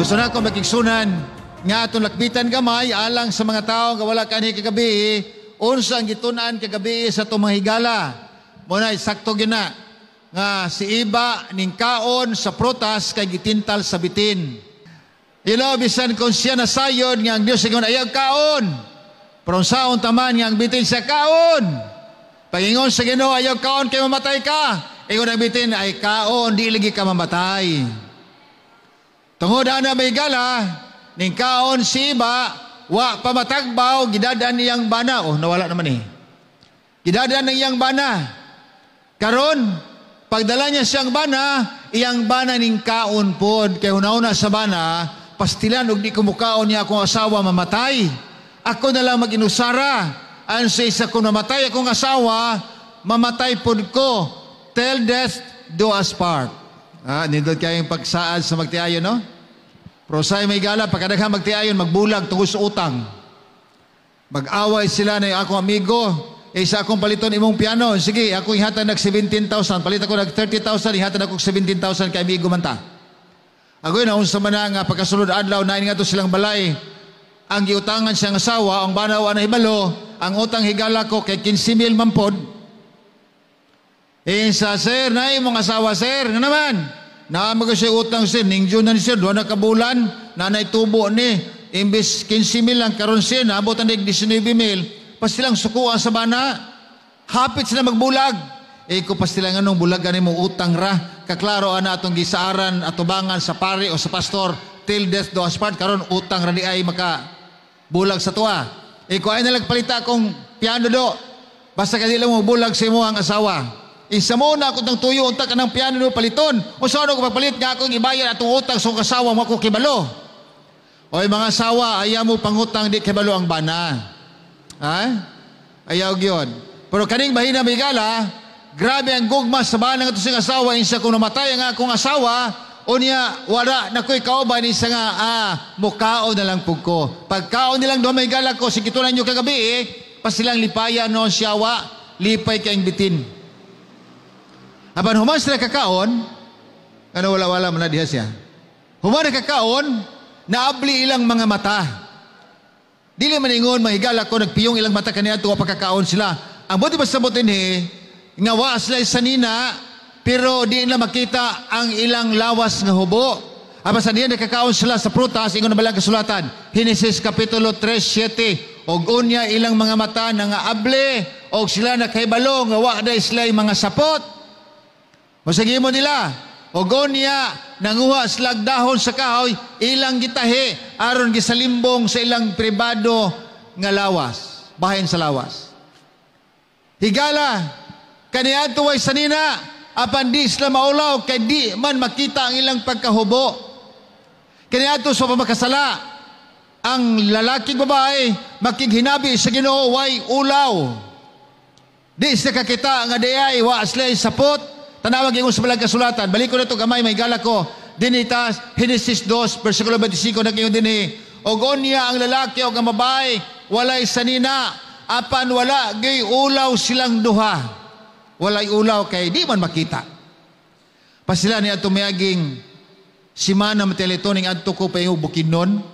Gusto na ako makigsunan nga atong lakbitan gamay alang sa mga tao nga wala kanhi kagabi, unsa ang gitun-an kagabi sa atong mga higala. Mo na sakto gyud na nga si Iba ning kaon sa prutas kay gitintal sa bitin. Bisan kung siya nasayod nga ang Dios ingon ayaw kaon. Pero unsaon taman nga ang bitin siya kaon. Pagingon sa Ginoo ayaw kaon kay mamatay ka. Ingon ang bitin ay kaon di lagi ka mamatay. Tungod ana may gala ning kaon si Iba wa pa matagbaw gidadaan iyang bana. Oh, nawala naman eh. Gidadaan ng iyang bana. Karon pagdala niya siyang bana, iyang bana ning kaon pod kay hunahuna sa bana, pastilan og di ko mukaon niya akong asawa mamatay. Ako na lang mag-inusara. Ang sa isa kung namatay akong asawa, mamatay pod ko. Till death do us part. Ah, nindot kayong pagsaad sa magtiayon, no? Pero sa may gala, pagkadaghan magtiayon, magbulag tungod sa utang. Mag-away sila na akong amigo, eh sa akong paliton imong piano, sige, ako ihatag nag 17,000, palit ako nag 30,000, ihatag ako 17,000 kay amigo man ta. Agoy na unsa man na nga pagkasulod adlaw nain nga to silang balay. Ang giutangan siyang asawa, ang banaw na hibalo, ang utang higala ko kay 15,000 man pod. Eh sa sir, na imong asawa sir, nga naman. Naa man siya utang sir, ning June na ni sir, duha na ka bulan, nanay tubo ni, imbis 15,000 lang karon sir, naabot ang 19,000, pastilang sukuan sa bana. Hapit sila magbulag. Eh ko pastilang anong bulagan nimo utang ra. Kaklaro ana atong gisaaran atubangan sa pari o sa pastor till death do us part karon utang ra di ay maka bulag sa tuwa. Eh ko ay nalagpalita akong piano do. Basta ka dili mo bulag sa imo ang asawa. Isa mo na ako tang tuyo unta ka ng piano do paliton. O sa ano ko papalit nga akong ibayad atong utang sa akong asawa mo ako kibalo. Oy mga asawa, ayaw mo pangutang di kibalo ang bana. Ha? Ayaw gyud. Pero kaning bahina migala, grabe ang gugma sa bana nga siyang asawa insa kung namatay ang akong asawa, unya wala na ko'y kauban isa nga mukaon na lang pug ko. Pagkaon nilang duha may gala ko sige tunan nyo kagabi eh, pasilang lipaya no siyawa, lipay kayong bitin. Apan human sila kakaon, ano wala-wala man na diha siya. Human na kakaon, naabli ilang mga mata. Dili man ingon mahigala ko nagpiyong ilang mata kaniya tuwa pagkakaon sila. Ang buti ba sabot ini, nga wa sila sanina, pero di nila makita ang ilang lawas nga hubo. Apan sa diyan nakakaon sila sa prutas, ingon na balang kasulatan. Henesis Kapitulo 3:7, og unya ilang mga mata nangaable, og sila nakahibalo nga wa day sila mga sapot. Masagi mo nila, og unya nanguha sila dahon sa kahoy, ilang gitahi aron gisalimbong sa ilang pribado nga lawas, bahin sa lawas. Higala, kaniadto way sanina, apan di sila maulaw kay di man makita ang ilang pagkahubo. Kaniadto sa pamakasala, ang lalaking babae makighinabi sa Ginoo way ulaw. Di sila kakita nga di ay wa sila sapot. Tanawag ingon sa balang kasulatan. Balik ko na ito gamay, may gala ko. Dinita, Henesis 2, versikulo 25, nag-ingon dinhi. Og unya ang lalaki o ang babae, walay sanina, apan wala gay ulaw silang duha. Walay ulaw kay di man makita. Pasila ni ato mayaging simana mateleto ning adto ko pa yung Bukidnon.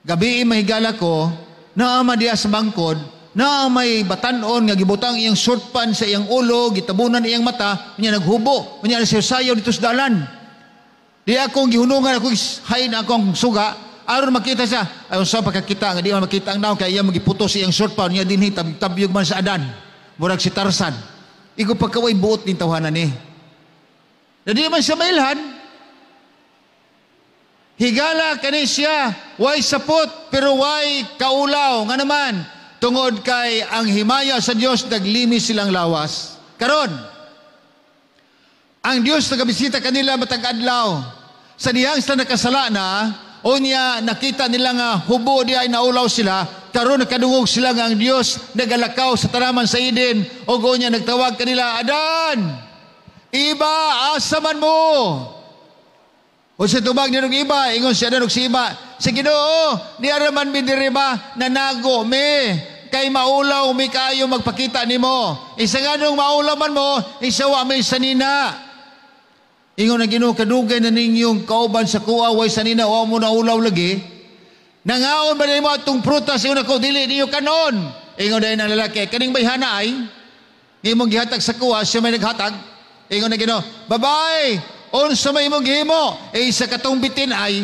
Gabi mahigala ko, naama diya sa bangkod, na may batanon nga gibutang iyang short pan sa iyang ulo, gitabunan iyang mata, unya naghubo, unya sayo dito sa dalan. Di akong gihunungan, akong hain akong suga, aron makita siya. Ayon sa pagkakita, nga di man makita ang naong, kaya iya magiputos iyang short pan, unya dinhi, tabyog man sa adan. Murag si Tarzan. Igo pagkaway buot ning tawhanan ni. Na di man siya mailhan. Higala kani siya, way sapot, pero way kaulaw. Nga naman, tungod kay ang himaya sa Dios naglimi silang lawas. Karon, ang Dios nagabisita kanila matag adlaw. Sa dihang sila nakasala na, unya nakita nila nga hubo di ay naulaw sila, karon nakadungog sila nga ang Dios nagalakaw sa tanaman sa Eden, ug unya nagtawag kanila, Adan, Iba, asa man mo? O sa tubag niya ng iba, ingon siya na si iba, sa Ginoo, niara man mi diri ba, nanago mi, kay maulaw mi kaayo magpakita nimo. Isa nga nung maulaw man mo, isa wa may sanina. Ingon ang Ginoo, kadugay na ninyong kauban sa kuha, way sanina, wa mo naulaw lagi. Nangaon ba nimo atong prutas? Ingon ako, dili niyo kanon. Ingon dayon ang lalaki, kaning bayhana ay imong gihatag sa kuha, siya may naghatag. Ingon ang Ginoo, babae, unsa may imong gihimo? Eh, sa katong bitin ay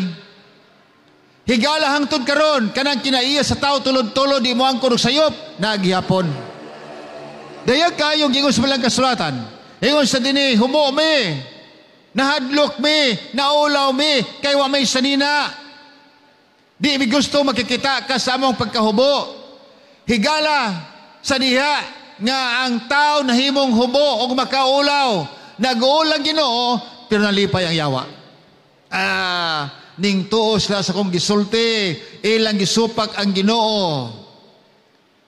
higala hangtod karon kanang kinaiya sa tao tulod-tulod di mo angkon og sayop nagihapon. Dayag kayong gingon sa balang kasulatan. Ingon sa dinhi, humo mi, nahadlok mi, naulaw mi, kay wa may sanina. Di mi gusto makikita ka sa among pagkahubo. Higala sa diha nga ang tao nahimong hubo og makaulaw. Nag-uul ang Ginoo pero nalipay ang yawa. Ning tuo sila sa kong gisulti, ilang gisupak ang Ginoo.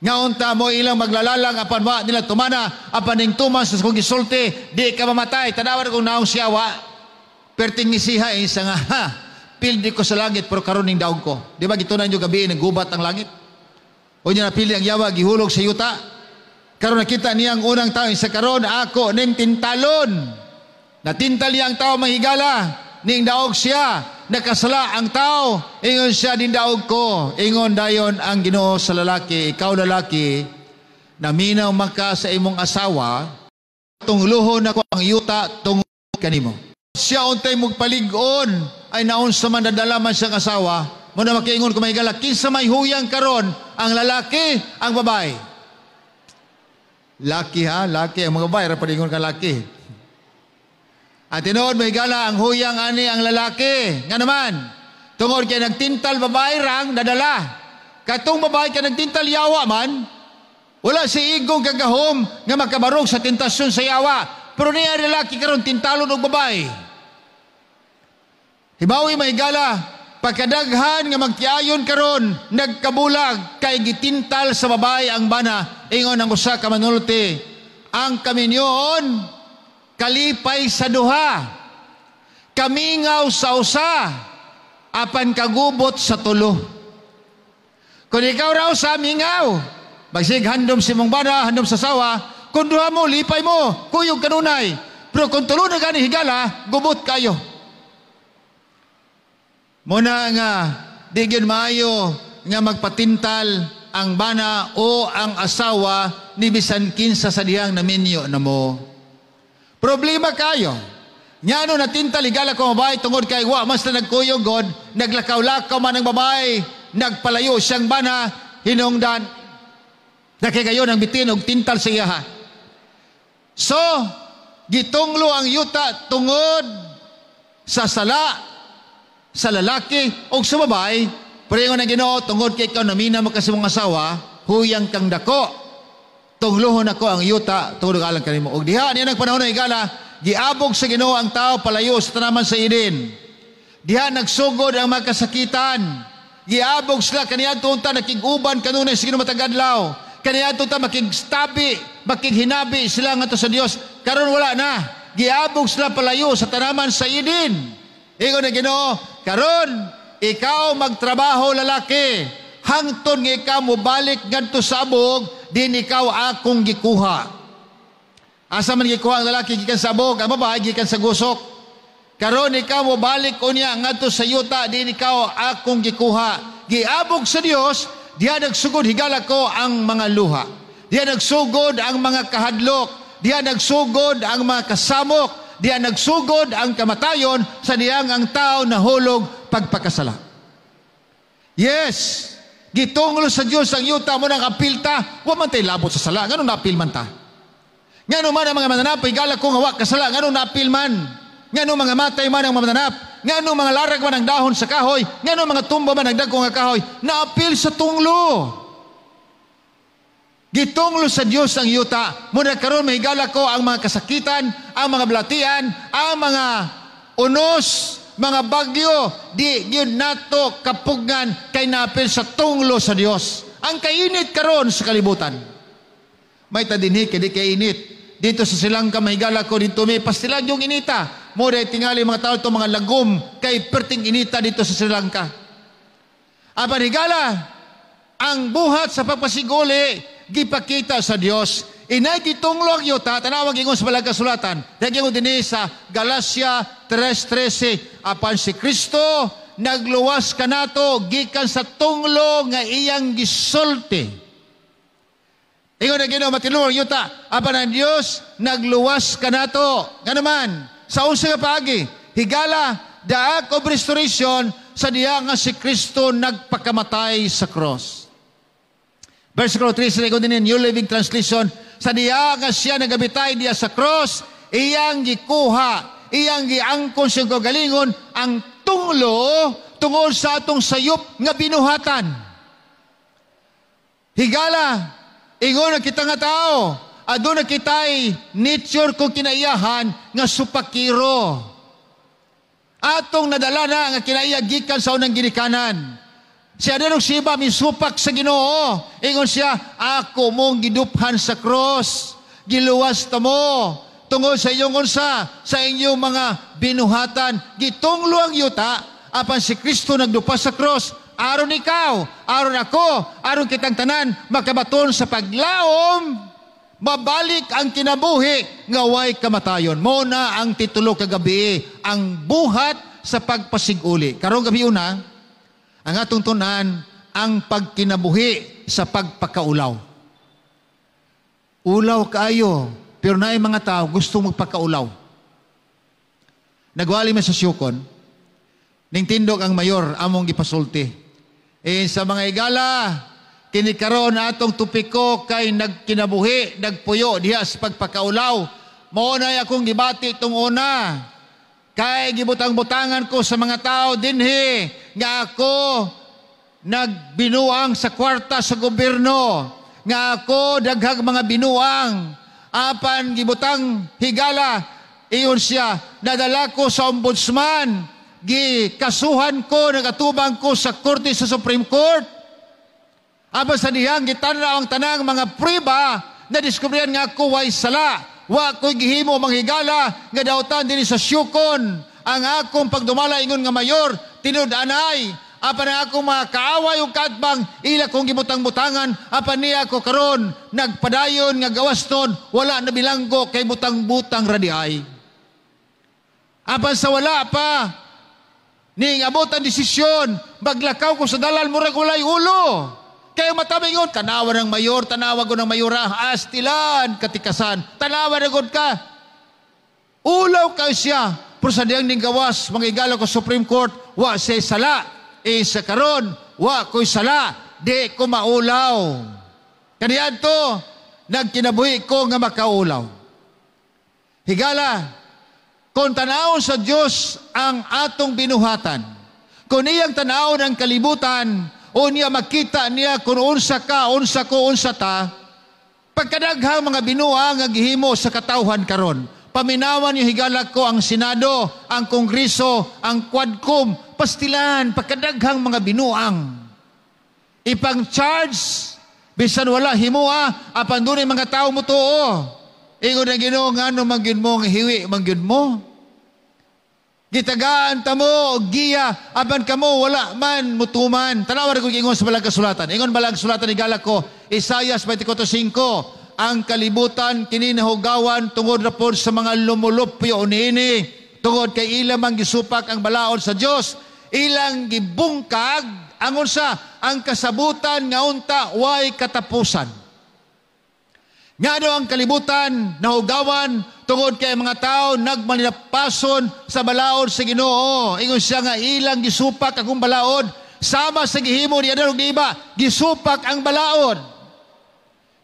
Nga unta mo ilang maglalalang apan wa nila tumana, apan ning tuman sa kong gisulti, di ka mamatay. Tanawa kung naong siyawa. Perting ngisiha isa nga, ha, pildi ko sa langit pero karon ning daog ko. Di ba gitunan nyo gabi naggubat ang langit? O niya napili ang yawa gihulog sa yuta. Karon nakita niya ang unang tao isa karon ako ning tintalon. Natintal niya ang tao mahigala, ning daog siya, nakasala ang tao, ingon siya ning daog ko. Ingon dayon ang Ginoo sa lalaki, ikaw lalaki, naminaw man ka sa imong asawa, tungluhon nako ang yuta tungod kanimo. Siya untay mugpalig-on ay naunsa man dadala man siyang asawa, mo na makiingon ko mahigala, kinsa may huyang karon, ang lalaki, ang babae. Laki ha, laki. Ang mga babae, ra palingon ka laki. At tinuod, mahigala, ang huyang ani ang lalaki. Nga naman, tungod kay nagtintal babae rang dadala. Katong babae kay nagtintal yawa man, wala si igong kagahom nga makabarog sa tentasyon sa yawa. Pero niya lalaki karon tintalon og babae. Hibawi mahigala, pagkadaghan nga magtiayon karon nagkabulag kay gitintal sa babae ang bana. Ingon ang usa ka manulti, ang kaminyoon kalipay sa duha, kamingaw sa usa, apan kagubot sa tulo. Kung ikaw raw sa mingaw, magsig handom si mong bana, handom sa sawa, kung duha mo, lipay mo, kuyog kanunay. Pero kung tulo na gani higala, gubot kayo. Muna nga, di gyud maayo nga magpatintal ang bana o ang asawa ni bisan kinsa sa dihang naminyo na mo. Problema kayo. Ngano natintal higala ko babae tungod kay wa mas na nagkuyog god, naglakaw-lakaw man ang babae, nagpalayo siyang bana, hinungdan. Nakigayon ang bitin og tintal sa iyaha. So, gitunglo ang yuta tungod sa sala sa lalaki o sa babae. Pero ingon ang Ginoo, tungod kay ikaw namina mo kasi mong asawa, huyang kang dako, tungluhon ako ang yuta tungod alang kanimo. Og diha niya nagpanahon na higala, giabog sa Ginoo ang tao palayo sa tanaman sa Eden. Diha nagsugod ang mga kasakitan. Giabog sila kaniadto unta nakig-uban kanunay sa Ginoo matag adlaw. Kaniadto unta makigstabi, makighinabi sila ngadto sa Dios. Karon wala na. Giabog sila palayo sa tanaman sa Eden. Ingon ang Ginoo, karon ikaw magtrabaho lalaki, hangtod nga ikaw mobalik ngadto sa abog, din ikaw akong gikuha. Asa man gikuha ang lalaki gikan sa abog, ang babae gikan sa gusok. Karon ikaw mobalik unya ngadto sa yuta, din ikaw akong gikuha. Giabog sa Dios, diha nagsugod higala ko ang mga luha. Diha nagsugod ang mga kahadlok, diha nagsugod ang mga kasamok, diha nagsugod ang kamatayon sa diyang ang tao nahulog pagpakasala. Yes, gitunglo sa Dios ang yuta mo ng apilta, wa man tay labot sa sala, ngano naapil man ta? Ngano man ang mga mananap, higala ko nga wa kasala, ngano naapil man? Ngano mga matay man ang mga mananap? Ngano mga larag man ang dahon sa kahoy? Ngano mga tumba man ang dagko nga kahoy? Naapil sa tunglo. Gitunglo sa Dios ang yuta. Muna karon mahigala ko ang mga kasakitan, ang mga balatian, ang mga unos, mga bagyo, di gyud nato kapugngan kay naapil sa tunglo sa Dios. Ang kainit karon sa kalibutan. May tadinhi kay di kainit. Dito sa Silangka mahigala ko dito may pastilan yung inita. Mo dai tingali mga tao to mga lagom kay perting inita dito sa Sri Lanka. Apan higala ang buhat sa pagpasiguli gipakita sa Dios. Inay gitunglo ang yuta, tanawag ingon sa balang kasulatan. Dahil ingon dinhi sa Galacia 3:13, apan si Kristo nagluwas kanato gikan sa tunglo nga iyang gisulti. Ingon na Ginoo, matinlo ang yuta, apan ang Dios nagluwas kanato. Nga naman, sa unsa nga paagi, higala, the act of restoration sa diya nga si Kristo nagpakamatay sa cross. Verse 3, sa din New Living Translation, sa diya nga siya nagabitay diya sa cross, iyang gikuha, iyang giangkon siyang kagalingon, ang tunglo tungod sa atong sayop nga binuhatan. Higala, ingon na kita nga tao, aduna kita'y nature kung kinaiyahan nga supakiro. Atong nadala na nga kinaiya gikan sa unang ginikanan. Si Adan ug si Eva misupak sa Ginoo. Ingon siya, ako mong giduphan sa cross. Giluwas ta mo tungod sa iyong unsa, sa inyong mga binuhatan. Gitunglo ang yuta, apan si Kristo nagdupa sa cross. Aron ikaw, aron ako, aron kitang tanan, makabaton sa paglaom, mabalik ang kinabuhi, nga way kamatayon. Mo na ang titulo kagabi, ang buhat sa pagpasiguli. Karong gabi una, ang atong tunan, ang pagkinabuhi sa pagpakaulaw. Ulaw kaayo, pero naay mga tao gusto magpakaulaw. Nagwali man sa Siocon, ning tindog ang mayor among gipasulti. Eh, sa mga higala, kini karon atong topiko kay nagkinabuhi, nagpuyo diha sa pagpakaulaw. Mao na akong gibati itong una. Kay gibutang-butangan ko sa mga tao dinhi nga ako nagbinuang sa kwarta sa gobyerno, nga ako daghag mga binuang, apan gibutang higala, iyon siya, nadala ko sa ombudsman, gikasuhan ko, nagatubang ko sa korte sa Supreme Court. Apan sa dihang gitan-aw ang tanang mga prueba, nadiskubrihan nga ako way sala. Wa ko'y gihimo manghigala nga dautan dinhi sa Siocon. Ang akong pagdumala ingon nga mayor, tinud-anay. Apan ang akong mga kaaway ug kaatbang, ila kong gibutang-butangan, apan niya ako karon nagpadayon nga gawaston, wala na bilanggo kay butang-butang radiay. Apan sa wala pa ning abot ang desisyon, maglakaw ko sa dalan murag walay ulo. Kaya matabingon, tanawa ng mayor, tanawa ko ng mayora, astilan, katikasan, tanawa na gud ka. Ulaw ka siya, pero sa diyang ning gawas, mga igala ko Supreme Court, wa siya sala. E sa karon, wa ko'y sala, di ko maulaw. Kaniadto, nagkinabuhi ko nga makaulaw. Higala, kung tanawon sa Dios ang atong binuhatan, kung iyang tanawon ang kalibutan, o niya makita niya kung unsa ka, unsa ko, unsa ta, pagkadaghang mga binuang nga gihimo sa katawhan karon. Paminawan niyo higala ko ang Senado, ang Kongreso, ang Quadcom, pastilan, pagkadaghang mga binuang. Ipang-charge, bisan wala himua, apan dunay mga tao mo tuo. Ingon ang Ginoo, ngano man gyud mo, nga hiwi man gyud mo. Gitagaan ta mo, giya, apan kamo, wala man mutuman. Tanawa ko ingon sa balang kasulatan. Ingon balang kasulatan, higala ko, Isayas 24:5, ang kalibutan kininahugawan tungod na po sa mga lumulupyo niini, tungod kay ilang mang gisupak ang balaod sa Dios, ilang gibungkag ang unsa, ang kasabutan nga unta way katapusan. Ngano ang kalibutan nahugawan tungod kay mga tao nagmalinapason sa balaod sa Ginoo. Ingon siya nga ilang gisupak akong balaod, sama sa gihimo ni Adan ug ni Eva, gisupak ang balaod.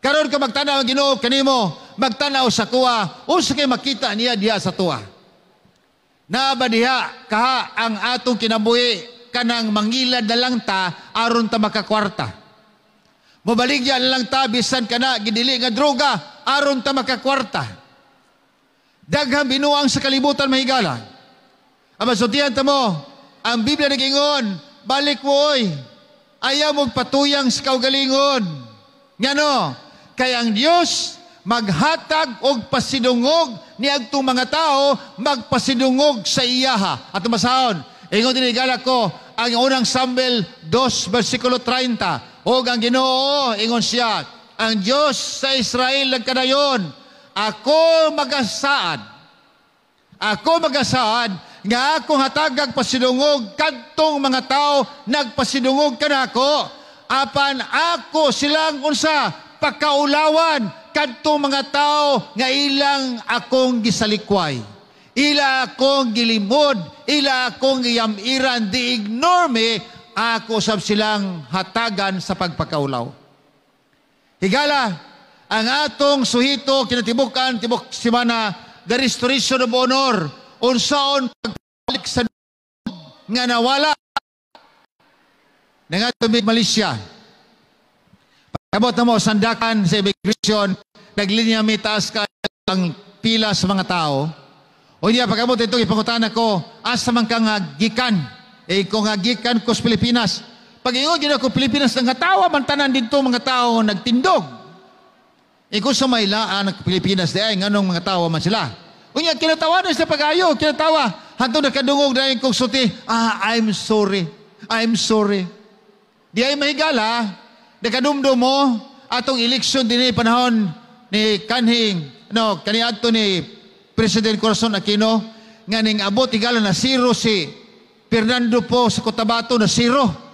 Karon ka magtanaw ang Ginoo kanimo, magtanaw sa kuwa, unsa kay makita niya diha sa tuwa? Naa ba diha kaha ang atong kinabuhi kanang mangilad na lang ta aron ta makakwarta? Mobaligya na lang ta bisan kana gidili nga droga aron ta makakwarta. Daghang binuang sa kalibutan mahigala. Apan sultihan ta mo, ang Biblia nagingon, balik mo oy. Ayaw mong patuyang sa kaugalingon. Ngano? Kay ang Dios maghatag og pasidungog niadtong mga tao magpasidungog sa iyaha. At masahon, ingon din higala ko ang unang Samuel 2 versikulo 30. Og ang Ginoo ingon siya, Ang Dios sa Israel nagkadayon, "Ako magasaad. Ako magasaad nga akong hatagag pasidungog kadtong mga tao nagpasidungog kanako, apan ako silang unsa pakaulawan kadtong mga tao nga ilang akong gisalikway. Ila akong gilimod, ila akong giyamiran, they ignore me, ako sab silang hatagan sa pagpakaulaw." Higala, ang atong suhito kinatibukan tibok simana, the restoration of honor, unsaon pagbalik sa nga nawala. Nangadto Malaysia. Pag-abot namo Sandakan sa immigration, naglinya mi, taas ka ang pila sa mga tao. O niya, pag-abot ito, ipangutana ko, "Asa man ka nga gikan?" Eh, ko nga gikan ko sa Pilipinas. Pag ingon gid ako Pilipinas, nga tawa man tanan dito mga tao, nagtindog. Eh, kung sa may laan ang Pilipinas, di ay, nganong mga tawa man sila? Unya, kinatawa na sila pag-ayo, kinatawa. Hantong nakadungog na kong sulti, "Ah, I'm sorry. I'm sorry." Di ay mahigala, nakadumdum mo, atong eleksyon din panahon ni kanhing, no, kaniadto ni President Corazon Aquino, nga ning abot higala na zero si Fernando Poe sa Cotabato, na zero.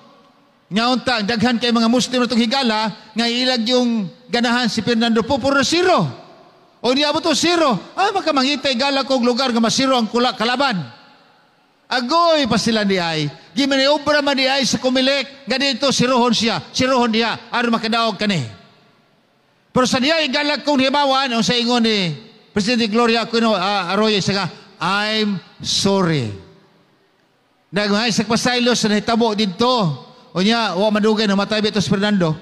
Nga unta, ang daghan kay mga Muslim na itong higala, nga ilag yung ganahan si Fernando Poe, puro na zero. O niabot to zero, ah, makamangita higala kog lugar nga masiro ang kula, kalaban. Agoy pa sila di ay. Gimaniobra man di ay sa Comelec, nga dito sirohon siya, sirohon diya, aron makadaog kani. Pero sa diya higala kong hibawan, ang sa ingon ni Presidente Gloria Aquino Arroyo, sa nga, "I'm sorry." Nagmay sa pasaylo sa nahitabo didto. O niya, wa madugay, namatay bito si Fernando.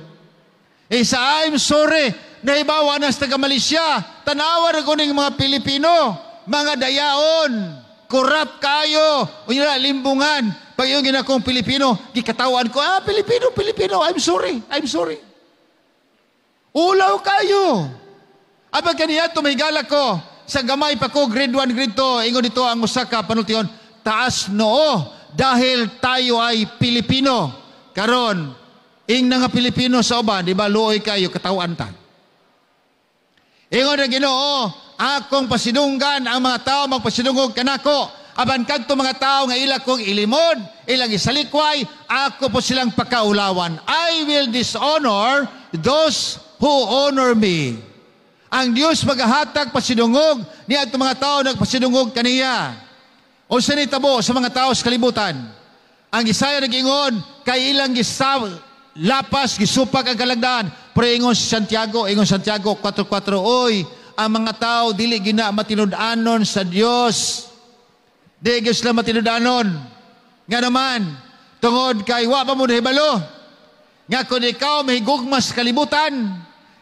Eh sa "I'm sorry," nahibawa na sa taga Malaysia, tanawa na kuning mga Pilipino, mga dayaon, korap kayo, unya limbungan. Pag yung ginakong Pilipino, gikatawan ko, "Ah, Pilipino, Pilipino, I'm sorry, I'm sorry." Ulaw kayo. Apag kaniya, tumigala ko, sa gamay pa ko, grade 1, grade 2, ingon dito ang usa ka panultion, "Taas noo, dahil tayo ay Pilipino." Karon, ing nga Pilipino sa uban, di ba, luoy kayo, katawan ta. Ingon ang Ginoo, "Akong pasidunggan ang mga tao magpasidungog kanako. Apan kadto mga tao nga ila kong ilimod, ilang isalikway, ako po silang pakaulawan. I will dishonor those who honor me." Ang Dios magahatag pasidungog ni adto mga tao nagpasidungog kaniya. O sa nitabo sa mga tao sa kalibutan? Ang Isaiah nag-ingon, kay ilang gisa, lapas, gisupak ang kalagdaan. Pero ingon si Santiago, ingon Santiago 4.4, "Oy, ang mga tao dili gina matinud-anon sa Dios. Di gyud sila matinud-anon." Nga naman, tungod kay wa pa mo nahibalo, nga kung ikaw mahigugma sa kalibutan,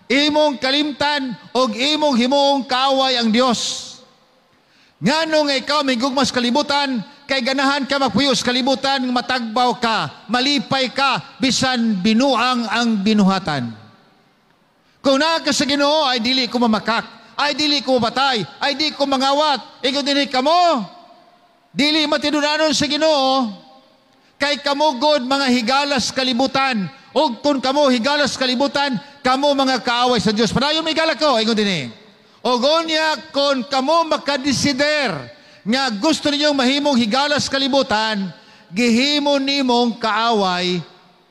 imong kalimtan og imong himuong kaaway ang Dios. Ngano nga ikaw mahigugma sa kalibutan, kay ganahan ka magpuyo sa kalibutan, matagbaw ka, malipay ka, bisan binuang ang binuhatan. Kung naa ka sa Ginoo, ay dili ko mamakak, ay dili ko mapatay, ay di ko mangawat, ikaw dinhi kamo, dili matinunanon sa Ginoo, kay kamo god mga higalas kalibutan, ug kung kamo higalas kalibutan, kamo mga kaaway sa Dios. Padayon may higala ko, ingon dinhi. Og unya kung kamo makadesider nga gusto ninyong mahimong higalas kalibutan, gihimo nimong kaaway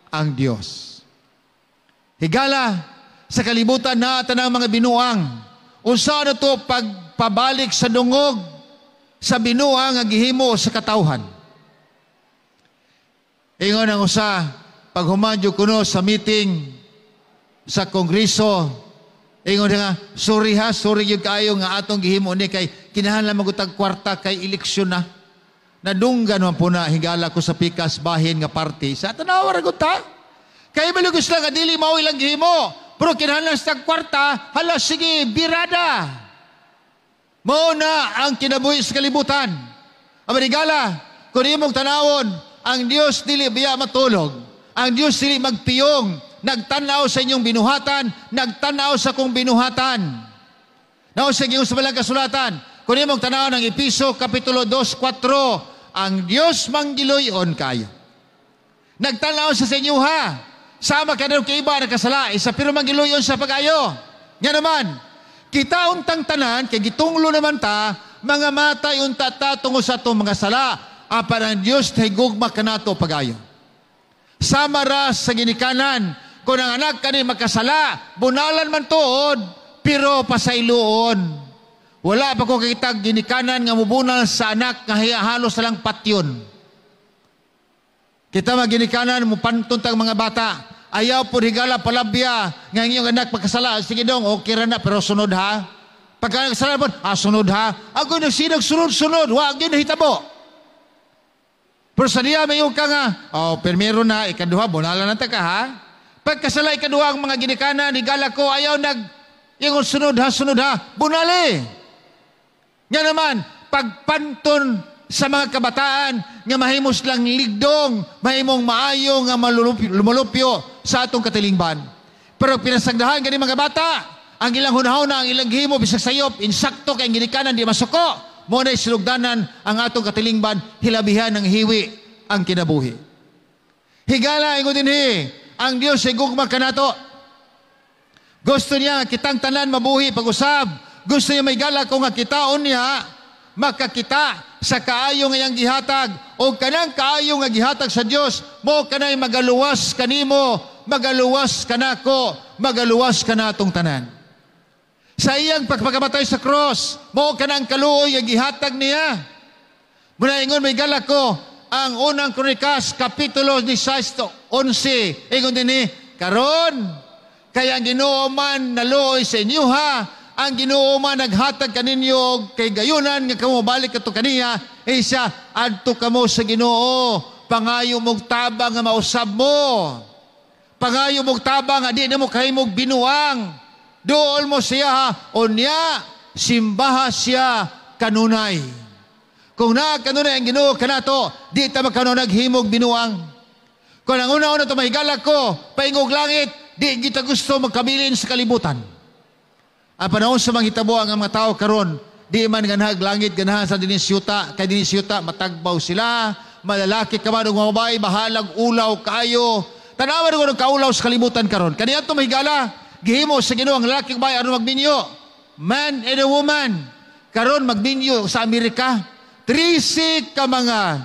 ang Dios. Higala, sa kalibutan na tanang mga binuang. Unsa na to pagpabalik sa dungog sa binuang nga gihimo sa katawhan? Ingon ang usa, paghuman kuno sa meeting sa kongreso, ingon nga, "Sorry ha, sorry gyud kaayo nga atong gihimo ni kay kinahanglan magutag kwarta kay eleksyon na." Nadunggan man po na, higala, ko sa pikas bahin nga party. Sa tanawa ra gud ta. Kay malugos lang nga dili mao ilang gihimo. Pero kinahanglan sa kwarta, hala sige, birada. Mao na ang kinabuhi sa kalibutan. Amarigala, kung imong tanawon, ang Dios dili biya matulog. Ang Dios dili magpiyong. Nagtanaw sa inyong binuhatan, nagtanaw sa kong binuhatan. Nao sa sa balang kasulatan, kung imong tanaw ng Episo Kapitulo 2:4, ang Dios manggiluyon kayo. Nagtanaw sa inyo ha, Sama kanang kaiba nakasala, isa pero magiluyon sa pag-ayo. Nga naman, kita untang tanan, kay gitunglo naman ta, mga matay unta ta tungod sa atong mga sala, apan ang Dios higugma kanato pag-ayo. Sama ra sa ginikanan, kung ang anak kani makasala, bunalan man tuod, pero pasayloon. Wala pa ko kakita ginikanan nga mubunal sa anak nga halos lang patyon. Kita maginikanan mo pantun tang mga bata. Ayaw po higala palabya nga ang iyong anak pagkasala. Sige dong, okay ra na pero sunod ha. Pagka nagkasala po, sunod ha. Ako nagsinag sunod-sunod, wa gyud nahitabo. Pero sa diya may ka nga, oh, primero na, ikaduha, bunalan na ta ka ha. Pagkasala ikaduha ang mga ginikanan, higala ko, ayaw nag, ingon sunod ha, bunali. Nga naman, pagpanton sa mga kabataan nga mahimos lang ligdong, mahimong maayo nga lumulupyo sa atong katilingban. Pero pinasagdahan gani mga bata, ang ilang hunahuna, ang ilang gihimo bisag sayop, insakto kay ang ginikanan di masuko. Mo na silugdanan ang atong katilingban, hilabihan ng hiwi ang kinabuhi. Higala ingon dinhi, ang Dios ay gugma kanato. Gusto niya nga kitang tanan mabuhi pag-usab. Gusto niya may gala ko nga kitaon niya makakita sa kaayo nga iyang gihatag o kanang kaayo nga gihatag sa Dios mo kanay magaluwas kanimo, magaluwas kanako, magaluwas kanatong tanan. Sa iyang pagpakamatay sa cross, mo kanang kaluoy nga gihatag niya. Muna ingon may gala ko ang unang Kronikas kapitulo 16:11 ingon dinhi, karon kaya ang Ginoo man naluoy sa inyo ha, ang Ginoo man naghatag kaninyo kay gayunan nga kamo balik kato kaniya, eh siya adto kamo sa Ginoo, pangayo mog tabang nga mausab mo, pangayo mog tabang nga di na mo kahimog binuang, duol mo siya ha, unya simbaha siya kanunay. Kung naa kanunay ang Ginoo kanato, di ta makano naghimog binuang. Kung ang una-una to mahigala ko, paingog langit, di kita gusto magkabilin sa kalibutan. Ang panahon sa manghitabo ang mga tao karon, di man ganahag langit, ganahan sa dinisyuta, kay dinisyuta matagbaw sila, malalaki ka man og mga babae, bahalag ulaw kaayo. Tanawa ko ng kaulaw sa kalibutan karon. Kaniadto mahigala, gihimo sa Ginoo ang lalaki ug babae aron magminyo. Man and a woman. Karon magminyo sa Amerika, 13 ka mga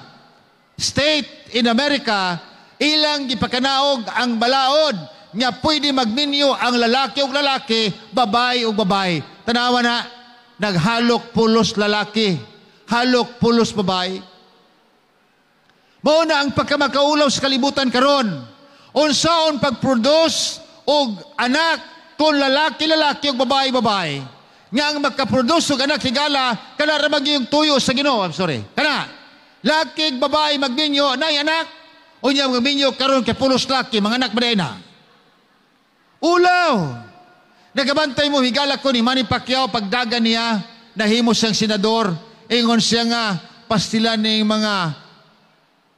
state in America ilang gipakanaog ang balaod nga pwede magminyo ang lalaki og lalaki, babae og babae. Tanawa na, naghalok pulos lalaki, halok pulos babae. Mao na ang pagkamakaulaw sa kalibutan karon. Unsaon pag-produce og anak kung lalaki-lalaki og babae-babae. Nga ang makaproduce og anak higala, kana ra magyung tuyo sa Ginoo. I'm sorry. Kana laki ug babae magminyo, nay anak. Unya magminyo karon kay pulos laki, mga anak ba na? Ulaw. Nagabantay mo higala ko ni Manny Pacquiao pagdagan niya, nahimo siyang senador, ingon siya nga pastilan ning mga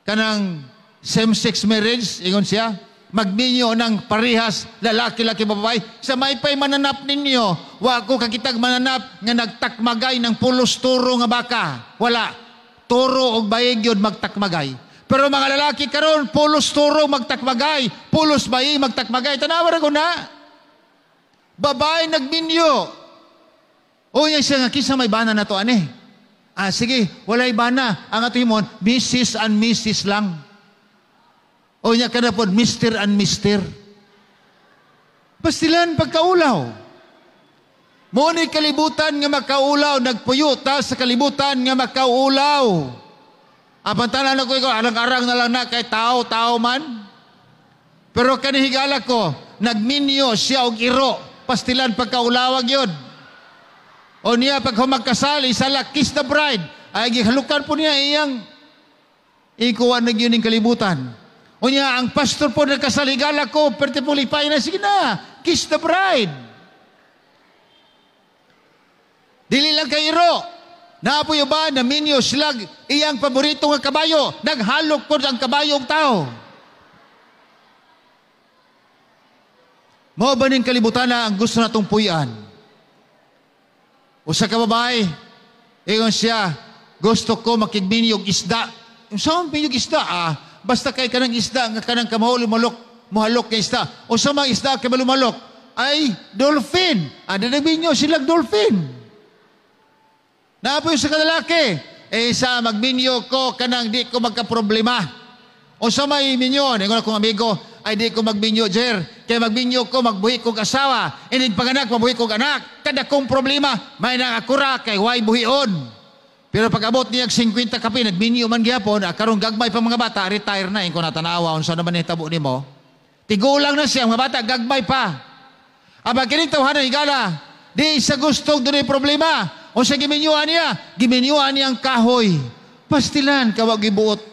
kanang same-sex marriage, ingon siya, magminyo ng parehas lalaki-laki babae. Sa maypay mananap ninyo, wa ko kakitag mananap nga nagtakmagay ng pulos turo nga baka. Wala. Turo og bayig yun magtakmagay. Pero mga lalaki karon pulos turo magtakmagay, pulos bayig magtakmagay. Tanawa ra ko na. Babae nagminyo. O yan siya nga, kinsa may bana na to ani? Ah, sige, walay bana. Ang ato himon, Mrs. and Mrs. lang. O niya ka na po, Mr. and Mr. Pastilan pagkaulaw. Mo ni kalibutan nga makaulaw, nagpuyo ta sa kalibutan nga makaulaw. Apan tanan ko ikaw, arang-arang na lang na kay tao-tao man. Pero kanihigala ko, nagminyo siya og iro, pastilan pagkaulawag yun. O niya pag humagkasal, isala, kiss the bride. Ay gihalukan po niya iyang ikuan na yun yung kalibutan. O niya, ang pastor po nagkasal, higala ko, perte po lipay na, sige na, kiss the bride. Dili lang kay iro. Naapoy ba na minyo sila iyang paborito nga kabayo? Naghalok po ang kabayo og tao. Mao ba ning kalibutan na ang gusto natong puy-an? Usa ka babae, ingon siya, gusto ko makigminyo og isda. Unsa man minyog isda? Ah, basta kay kanang isda nga kanang kamahol malok muhalok kay isda. O sa mga isda kay malumalok ay dolphin. Ada nagminyo silang dolphin. Naapoy sa kalalaki. Eh sa magminyo ko kanang di ko magka-problema. O sa may minyo, ningon akong amigo, ay di ko magminyo, Jer. Kaya magminyo ko, magbuhi kong asawa. Inig panganak, mabuhi kong anak. Kada kong problema, may nakakura kay way buhion. Pero pag abot niya 50 kapi, nagminyo man gyapon, karon gagmay pa mga bata, retire na. Ingko natanawa, unsa naman hitabo nimo. Tigulang na siya, mga bata, gagmay pa. Aba, kining tawhana higala, di sa gustong dunay problema. O sa giminyuan niya, giminyuan niya ang kahoy. Pastilan, kawag gibuot.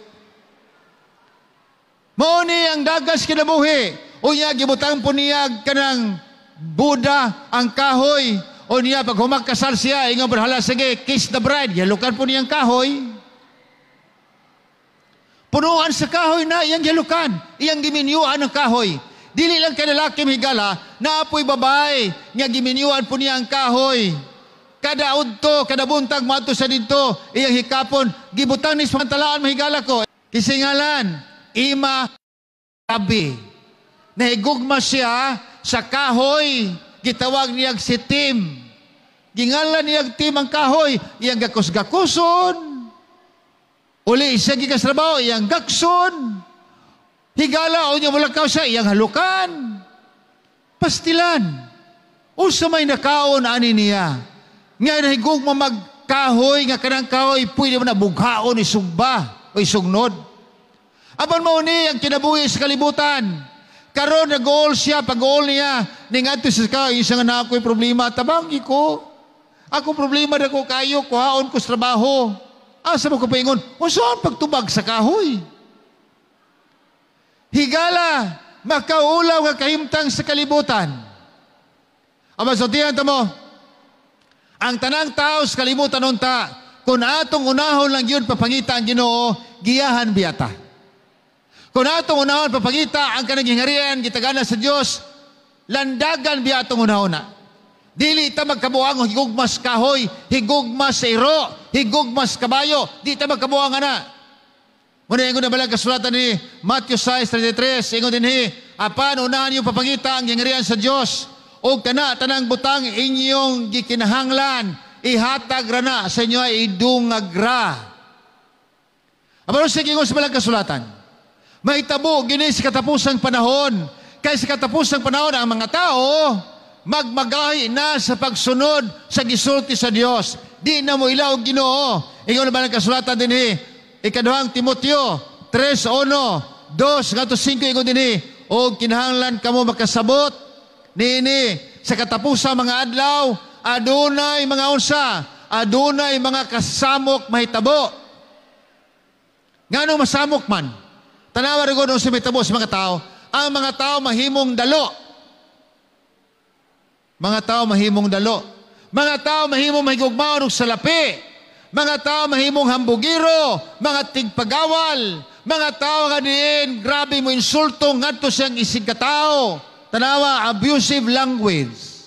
Mao ni ang dagas kinabuhi. Unya gibutang po niya kanang Buddha ang kahoy. O niya pag humakasal siya, ingon hala sige, kiss the bride. Yalukan po niya ang kahoy. Punuan sa kahoy na iyang yalukan. Iyang giminyuan ang kahoy. Dili lang kay lalaki mahigala, naapoy babae nga giminyuan po niya ang kahoy. Kada udto, kada buntag moadto sa didto, iyang hikapon, gibutang ni sa pantalaan mahigala ko. Kisingalan, Ima Rabi. Nahigugma siya sa kahoy, gitawag niyag si Tim. Gingalan niyag Tim ang kahoy, iyang gakus-gakuson. Uli siya gikas trabaho, iyang gakson. Higala o niya mulakaw siya, iyang halukan. Pastilan. Usa may nakaon ani niya. Nga nahigugma magkahoy, nga kanang kahoy, pwede mo na bughaon, isugba o isugnod. Apan mao ni ang kinabuhi sa kalibutan. Karon nag-uol siya, pag-uol niya, ningadto sa kahoy, isang anak ako'y problema, tabangi ko. Ako problema na ko kayo, kuhaon ko sa trabaho. Asa mo ko paingon? Unsaon pagtubag sa kahoy? Higala, makaulaw nga kahimtang sa kalibutan. Ama sultihan ta mo, ang tanang tao sa kalibutan unta, kung atong unahon lang yun papangita ang Ginoo, giyahan biyata. Kung atong unahon papangita ang kanang gihangarian, gitagana sa Dios, landagan biya atong unahon na. Dili ta magkabuang higugmas kahoy, higugmas sa iro, higugmas kabayo, di ta magkabuang ana. Muna ingon na balang kasulatan ni Matthew 6:33, ingon dinhi, apan unahan niyo papangita ang gihangarian sa Dios, og kana tanang butang inyong gikinahanglan, ihatag ra na sa inyo ay idungag ra. Apan sa ingon sa balang kasulatan, mahitabo gini sa katapusang panahon. Kay sa katapusang panahon ang mga tao magmagahi na sa pagsunod sa gisulti sa Dios. Di na mo ilaw Ginoo. Ingon na balang kasulatan dinhi, Ikaduhang Timoteo 3:1, 2 ngadto 5 ingon dinhi, og kinahanglan kamo makasabot niini sa katapusang mga adlaw adunay mga unsa, adunay mga kasamok mahitabo. Ngano masamok man? Tanawa rin ko sa mahitabo sa mga tao. Ang mga tao mahimong dalo. Mga tao mahimong dalo. Mga tao mahimong mahigugmaon og salapi. Mga tao mahimong hambugiro, mga tigpagawal, mga tao nga diin grabe mo insulto ngadto siyang isig katao. Tanawa, abusive language.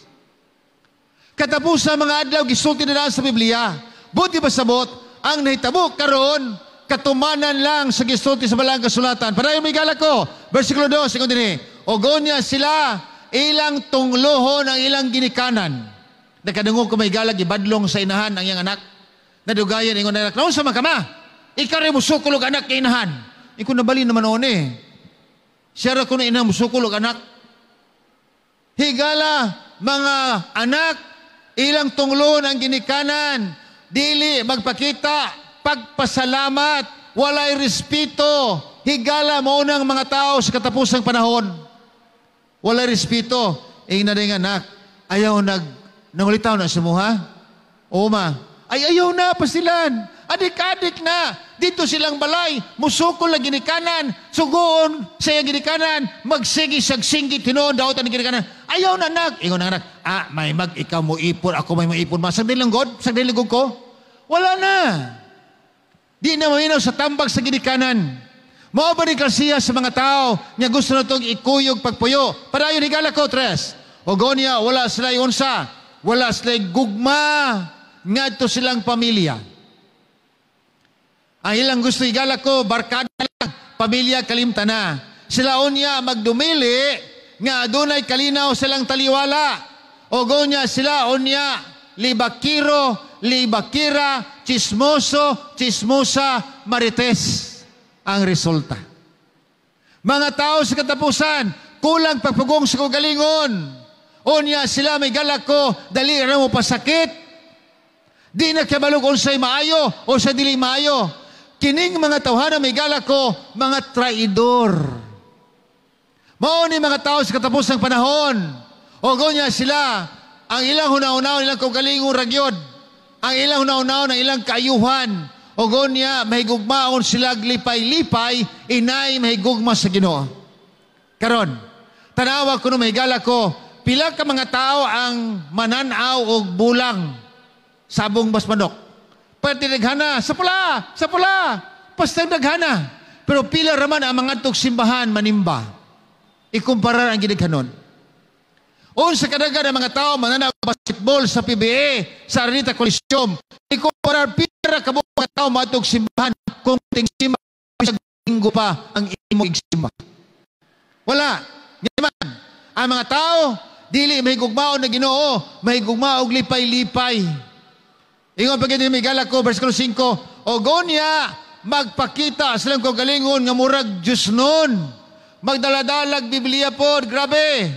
Katapusan mga adlaw gisulti na sa Biblia. Buti ba sabot ang nahitabo karon katumanan lang sa gisulti sa balang kasulatan. Padayon may gala ko. Versikulo 2, ingon dinhi, ogonya sila ilang tunglohon ang ilang ginikanan. Nakadungog ko may galag ibadlong sa inahan ang iyang anak. Nadugayan ingon na anak, naunsa man ka ma? Ikaw rin musukol og anak kay inahan. Ikaw nabali naman noon eh. Siya ra ko na inahan musukol og anak. Higala mga anak ilang tunglon ang ginikanan. Dili magpakita pagpasalamat, walay respeto. Higala mao nang mga tao sa katapusang panahon. Walay respeto. Ingna ding anak, ayaw nangulitaw na sa muha. O ma, ay ayaw na pasilan. Adik-adik na. Dito silang balay, musukol na ginikanan, sugoon sa iyang ginikanan, magsigi siyag singgit tinuon daot ang ginikanan. Ayaw na anak. Ingon ang anak, may mag ikaw mo ipon, ako may mo ipon. Ma, sagdin lang God, sagdin lang ko. Wala na. Di na maminaw sa tambag sa ginikanan. Mao ba ni klasiya sa mga tao nga gusto na itong ikuyog pagpuyo? Padayon higala ko, tres. Ogonya, wala sila unsa, wala sila gugma ngadto silang pamilya. Ang ilang gusto higala ko, barkada lang, pamilya kalimta na. Sila unya magdumili nga adunay kalinaw silang taliwala. O unya sila unya libakiro, libakira, chismoso, chismosa, marites ang resulta. Mga tao sa katapusan, kulang pagpugong sa kaugalingon. Unya sila, may galako, dali ra mo pasakit. Di na kabalog unsay maayo o sa dili maayo. Kining mga tawhana, may galako, mga traidor. Mao ni mga tao sa katapusang panahon. O unya sila, ang ilang hunahunaon, ilang kaugalingon ragyod. Ang ilang hunahunaon, ang ilang kaayuhan. O unya, mahigugmaon sila lipay-lipay, inay mahigugma sa Ginoo. Karon, tanawa ko no, mahigala ko, pila ka mga tao ang mananaw og bulang sabong bas manok. Pwede daghana, sa pula, sa pula, basta daghana. Pero pila raman ang mga tug simbahan manimba. Ikumpara ang gidaghanon. Unsa kadaghan ang mga tao mananaw basketball sa PBA, sa Araneta Coliseum. Ikumpara pila ka mga tao matug simbahan kung ting simba sa linggo pa ang imo igsimba. Wala. Ngayon, ang mga tao dili mahigugmaon na Ginoo, mahigugma og lipay-lipay. Ingon pa gid may ko, versikulo 5, o unya magpakita silang kaugalingon nga murag Diyos nun. Magdaladalag Biblia pod, grabe.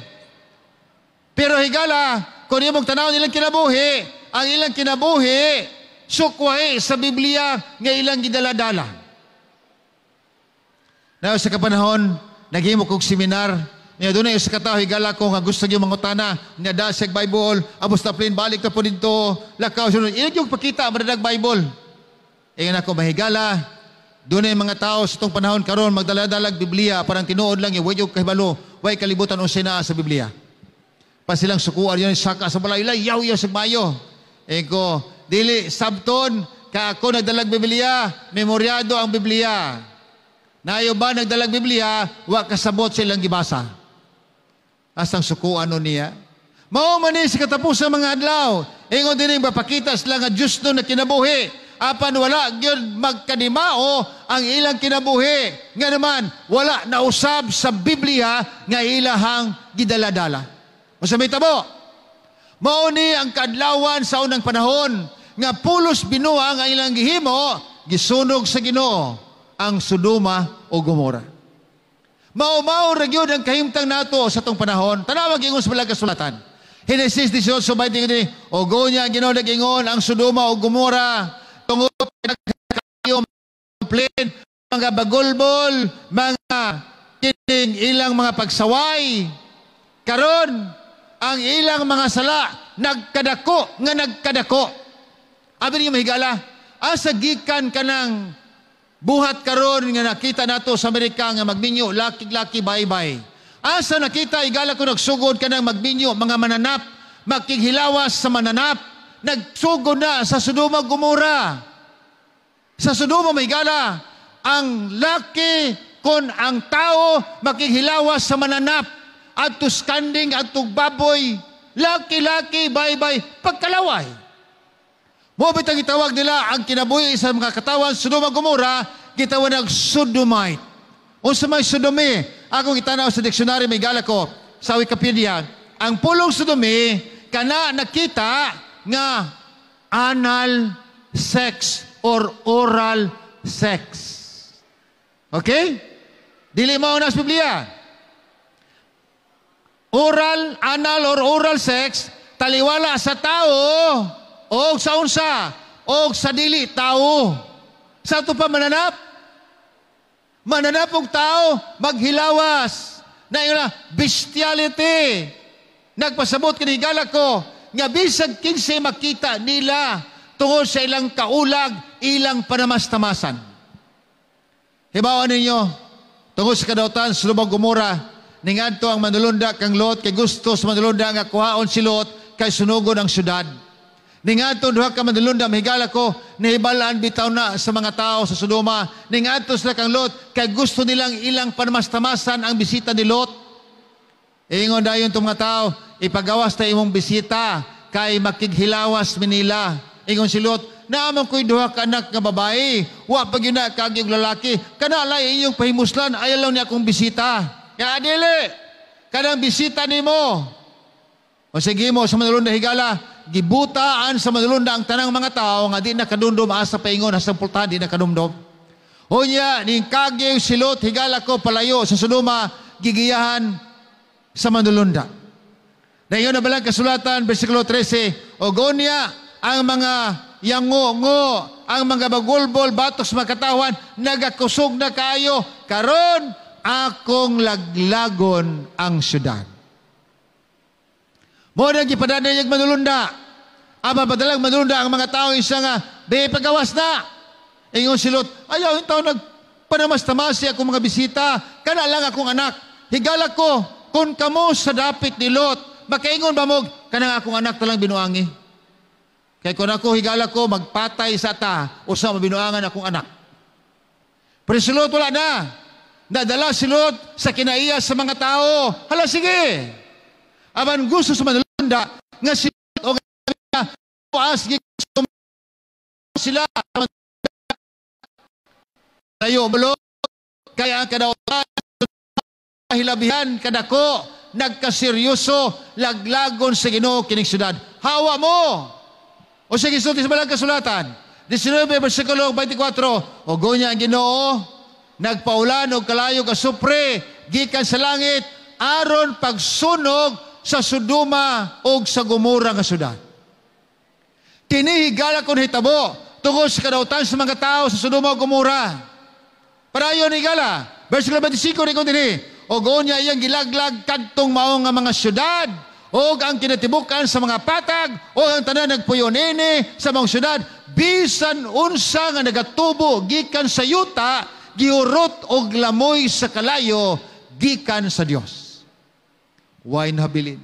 Pero higala, kung imong tanaw nilang kinabuhi, ang ilang kinabuhi, sukwahi sa Biblia nga ilang gidaladala. Na sa kapanahon, naghimo kog seminar, niya doon na isa ka tao, higala ko, nga gusto yung mangutana, niya da siya Bible, abos na plane, balik na po dito, lakaw siya, ilang yung pakita, madadag Bible. Ingon ako, mahigala, doon na yung mga tao sa itong panahon karon magdaladalag Biblia, parang tinuod lang, yung yung kahibalo, way kalibutan o naa sa Biblia. Pa silang sukuan yun, saka sa balay, yaw yaw sa mayo. Eko, dili, sabton, ka ako nagdalag Biblia, memoryado ang Biblia. Nayo ba nagdalag Biblia, wa kasabot sa ilang gibasa. Asang sukuan no niya. Mao man ni sa katapusan mga adlaw. Ingon din mapakita sila nga Diyos no na kinabuhi. Apan wala gyud magkadimao ang ilang kinabuhi. Nga naman, wala nausab sa Biblia nga ilahang gidaladala. Unsa may tabo? Mao ni ang kaadlawan sa unang panahon nga pulos binuang ang ilang gihimo, gisunog sa Ginoo ang Sodoma o Gomora. Mao-mao ra gyud ang kahimtang nato sa tong panahon. Tanawag ingon sa balag kasulatan. Henesis 18:20 ni, o unya ang Ginoo nag-ingon ang Sodoma o Gomora tungod kayo complain, mga bagulbol, mga kining ilang mga pagsaway. Karon ang ilang mga sala nagkadako nga nagkadako. Abi niyo, mahigala, asa gikan kanang buhat karon nga nakita nato sa Amerika nga magminyo laki-laki bye-bye? Asa nakita, igala ko, nagsugod kanang magminyo mga mananap, makighilawas sa mananap? Nagsugod na sa Sodoma Gomora. Sa Sodoma, mahigala, ang laki kon ang tao makighilawas sa mananap adto kanding, adto baboy, laki-laki bye-bye, pagkalaway. Mo bitang gitawag nila ang kinabuhi sa mga katawan Sodoma Gomora, gitawag nag Sodomite. Unsa may sodomy? Akong gitanaw sa dictionary, may gala ko, sa Wikipedia, ang pulong sodomy kana nakita nga anal sex or oral sex. Okay? Dili mao na sa Biblia. Oral, anal or oral sex, taliwala sa tao o sa unsa o sa dili tao. Sa ato pa mananap. Mananap og tao, maghilawas. Na yun na, bestiality. Nagpasabot kini ko nga bisag kinsa makita nila tungod sa ilang kaulag, ilang panamastamasan. Hibawan ninyo, tungod sa kadautan sa Sodoma Gomora, ningadto ang manulunda kang Lot kay gusto sa manulunda nga kuhaon si Lot kay sunugon ang syudad. Ningadto duha ka manulunda, mahigala ko, nahibalaan bitaw na sa mga tao sa Sodoma. Ningadto sila kang Lot kay gusto nilang ilang panamastamasan ang bisita ni Lot. Ingon dayon itong mga tao, "Ipagawas ta imong bisita kay makighilawas mi nila." Ingon si Lot, Naa man ko'y duha ka anak nga babae. Wa pa gyud na kaagi og lalaki. Kana lay inyong pahimuslan, ayaw lang ni akong bisita. Ya dili. Kanang bisita nimo. O sige mo sa manulunda, higala, gibutaan sa manulunda ang tanang mga tao nga di na kadumdum asa paingon hasta pultahan, di na kadumdum. Unya, ning kagi si Lot, higala ko, palayo sa Sodoma, gigiyahan sa manulunda. Dayon na balang kasulatan, versikulo 13, o unya, ang mga yango-ngo, ang mga bagulbol, batok sa mga katawan, nagakusog na kayo, karon akong laglagon ang syudad. Mo na gipadanayag manulunda. Ama padalag manulunda ang mga tao isa nga, be pagawas na. Ingon si Lot, ayaw yung tao nagpanamas-tamasi akong mga bisita, kana lang akong anak. Higala ko, kung kamo sa dapit ni Lot, makaingon ba mo, kanang akong anak talang binuangi? Kay kung ako, higala ko, magpatay sa ta, usa mabinuangan akong anak. Pero si Lot wala na. Nadala si Lot sa kinaiya sa mga tao. Hala, sige. Apan gusto sa manulunda, nga si Lot o nga as sila tayo malo kaya ang kadautan hilabihan kadako, nagkaseryoso, laglagon sa Ginoo kining syudad. Hawa mo. O sige, sulti sa balang kasulatan 19 versikulo 24, o unya ang Ginoo nagpaulan og kalayog asupre gikan sa langit aron pagsunog sa Sodoma og sa Gomora nga syudad. Kini, higala, kon hitabo tungod sa kadautan sa mga tao sa Sodoma ug Gomora. Padayon, higala, versikulo 25 ni dinhi, o unya iyang gilaglag kadtong mao nga mga syudad og ang kinatibukan sa mga patag o ang tanan nagpuyo nini sa mga syudad, bisan unsa nga nagatubo gikan sa yuta giurot og lamoy sa kalayo gikan sa Dios. Way nahabilin.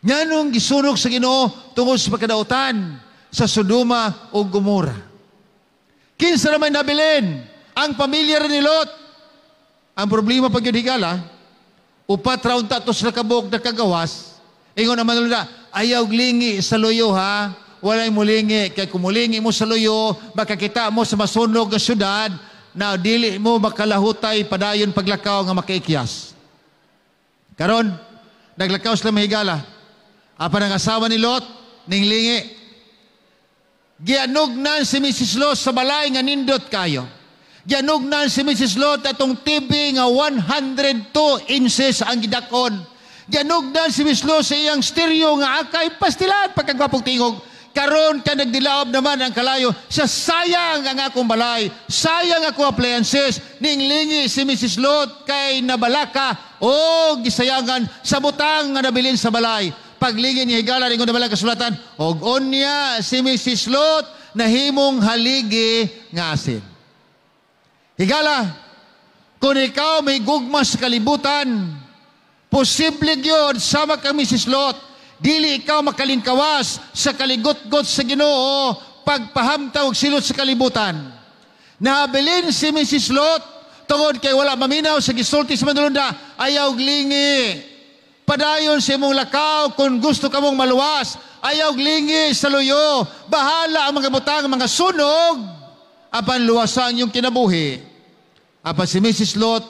Nganong gisunog sa Ginoo tungod sa pagkadautan sa Sodoma o Gomora? Kinsa naman nabilin? Ang pamilya rin ni Lot. Ang problema pag yun, higala, upat ra unta to sila kabuok nakagawas. Ingon naman nila, ayaw lingi sa luyo ha. Walay mulingi. Kay kumulingi mo sa luyo, makakita mo sa masunog nga syudad, na dili mo makalahutay padayon paglakaw nga makaikyas. Karon, naglakaw sila, mahigala. Apan ang asawa ni Lot, ninglingi. Gianugnan si Mrs. Lot sa balay nga nindot kayo. Gianugnan si Mrs. Lot atong TV nga 102 inches ang gidakon. Gianugnan si Mrs. Lot sa iyang stereo nga akay pastilan pagkagwapong tingog. Karon ka nagdilaob naman ang kalayo sa sayang ang akong balay, sayang akong appliances. Ninglingi si Mrs. Lot kay nabalaka o gisayangan sa butang nga nabilin sa balay. Paglingin niya, higala, ringon na balay kasulatan, og unya si Mrs. Lot nahimong haligi nga asin. Higala, kung ikaw may gugma sa kalibutan, posible gyud sama kang Mrs. Lot, dili ikaw makalingkawas sa kaligotgot sa Ginoo pagpahamtang og silot sa kalibutan. Nahabilin si Mrs. Lot tungod kay wala maminaw sa gisulti sa manulunda, ayaw lingi. Padayon sa imong lakaw kung gusto ka mong maluwas. Ayaw lingi sa luyo. Bahala ang mga butang, mga sunog, apan luwasan yung kinabuhi. Apan si Mrs. Lot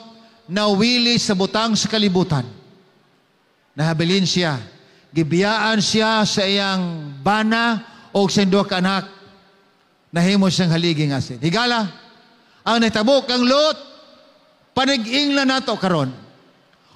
nawili sa butang sa kalibutan. Nahabilin siya. Gibiyaan siya sa iyang bana o sa duha ka anak. Nahimo siyang haliging asin. Higala, ang nahitabo kang Lot, panag-ingla nato karon.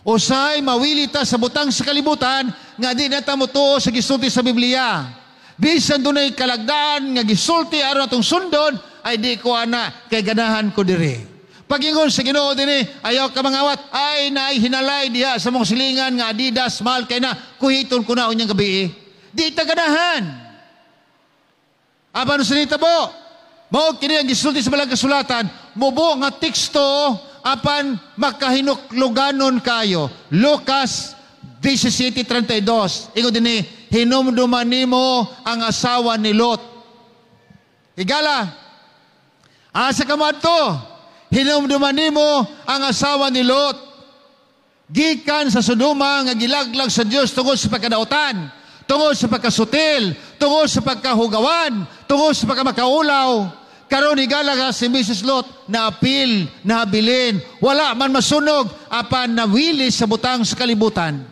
Usay mawili ta sa butang sa kalibutan nga di na ta motuo sa gisulti sa Biblia. Bisan dunay kalagdaan nga gisulti aron atong sundon, ay di ko ana kay ganahan ko diri. Pagingon sa Ginoo dinhi, ayaw ka mangawat, ay naay hinalay diha sa mong silingan nga Adidas, mahal kay na, kuhiton ko na unyang gabi. Di ta ganahan. Apan sa nitabo, mao kini ang gisulti sa balang kasulatan, mubo nga teksto apan makahinukluganon kayo. Lucas 17:32. Ingon dinhi, hinumduman nimo ang asawa ni Lot. Higala, asa ka moadto? Hinumduman nimo ang asawa ni Lot. Gikan sa Sodoma nga gilaglag sa Dios tungod sa pagkadautan, Tungod sa pagkasutil, tungod sa pagkahugawan, tungod sa pagkamakaulaw. Karon higala ka si Mrs. Lot, naapil, nahabilin, wala man masunog, apan nawili sa butang sa kalibutan.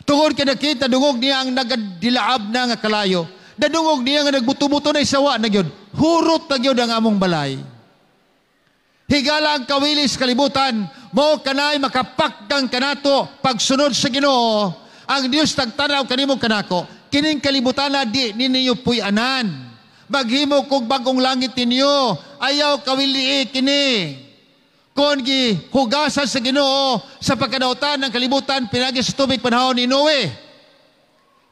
Tungod kay nakita, dungog niya ang nagadilaab na nga kalayo. Nadungog niya nga nagbuto-buto na isawa na gyud. Hurot na gyud ang among balay. Higala ang kawili sa kalibutan, mo kanay makapakgang kanato pagsunod sa Ginoo. Ang Dios tagtanaw kanimo kanako, kining kalibutan na di ninyo puy-anan. Maghimo kog bagong langit ninyo, ayaw kawili kini. Kon gi hugasan sa Ginoo sa pagkadautan ng kalibutan pinagi sa tubig panahon ni Noe.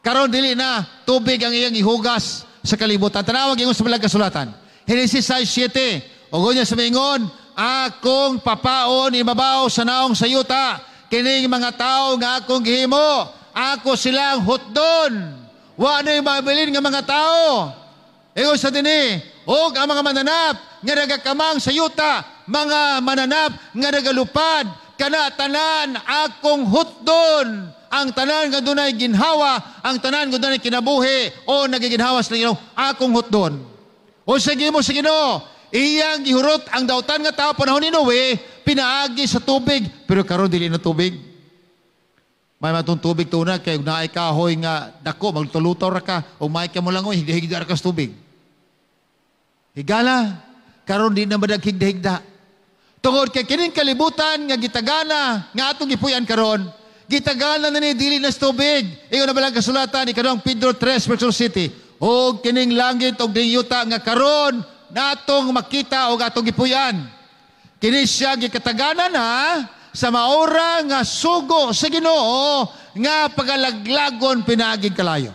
Karon dili na tubig ang iyang ihugas sa kalibutan. Tanawag ingon sa balang kasulatan. Genesis 6:7. O gunya sa maingon, akong papaon ibabaw sa naong sa yuta, kining mga tao nga akong gihimo, ako silang hutdon. Wa na'y mabilin nga mga tao. Ingon sa dinhi, og ang mga mananap nga nagakamang sa yuta, mga mananap nga nagalupad, kana tanan akong hutdon. Ang tanan nga dunay ginhawa, ang tanan nga dunay kinabuhi o nagiginhawa sa Ginoo, akong hutdon. O sige mo sa Ginoo, iyang gihurot ang dautan nga tao panahon ni Noe, pinaagi sa tubig, pero karon dili na tubig. May matong tubig tuna kay naay kahoy nga dako magtulutaw ra ka o may ka mo langoy higda-higda ra ka sa tubig. Higala, karon di na madag higda-higda. Tungod kay kining kalibutan nga gitagana nga atong gipuy-an karon, gitagana na ni dili na sa tubig. Ingon na balang kasulatan ikaduhang Pedro 3 verse city. Og kining langit og ding yuta nga karon natong makita og atong gipuy-an. Kini siya gikatagana na sa maora nga sugo sa Ginoo nga pagalaglagon pinaaging kalayo.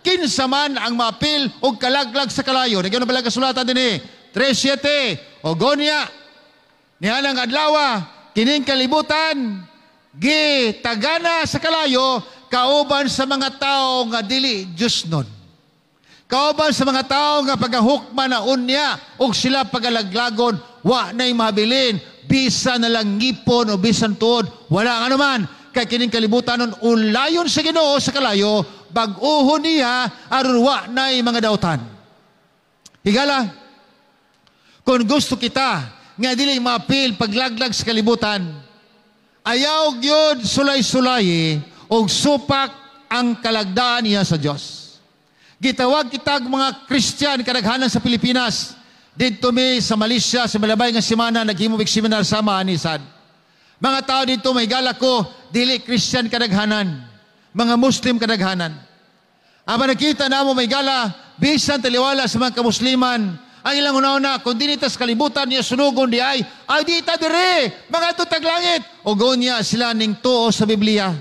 Kinsa man ang maapil og kalaglag sa kalayo. Nagyan na balang kasulatan dinhi 3:7. O gonya nianang adlaw kining kalibutan gitagana sa kalayo kauban sa mga tao nga dili Diyos nun. Kauban sa mga tao nga pagahukman na unya og sila pagalaglagon, wa na'y mabilin, bisan na lang ngipon o bisan tuod, wala nga naman. Kay kining kalibutan nun, ulayon sa Ginoo sa kalayo, bag-uhon niya aron wa na'y mga dautan. Higala, kung gusto kita nga dili maapil paglaglag sa kalibutan, ayaw gyud sulay-sulay og supak ang kalagdaan niya sa Dios. Gitawag kitag mga Kristiyan kadaghanan sa Pilipinas. Didto mi sa Malaysia sa malabay nga semana naghimo mig seminar sama ani sad. Mga tao didto may ko dili Kristiyan kadaghanan, mga Muslim kadaghanan. Apan nakita namo may gala bisan taliwala sa mga kamusliman ang ilang una-una kung dinhi ta sa kalibutan niya sunugon di ay ay di ta dire mga tutag langit o gonya sila ning tuo sa Biblia.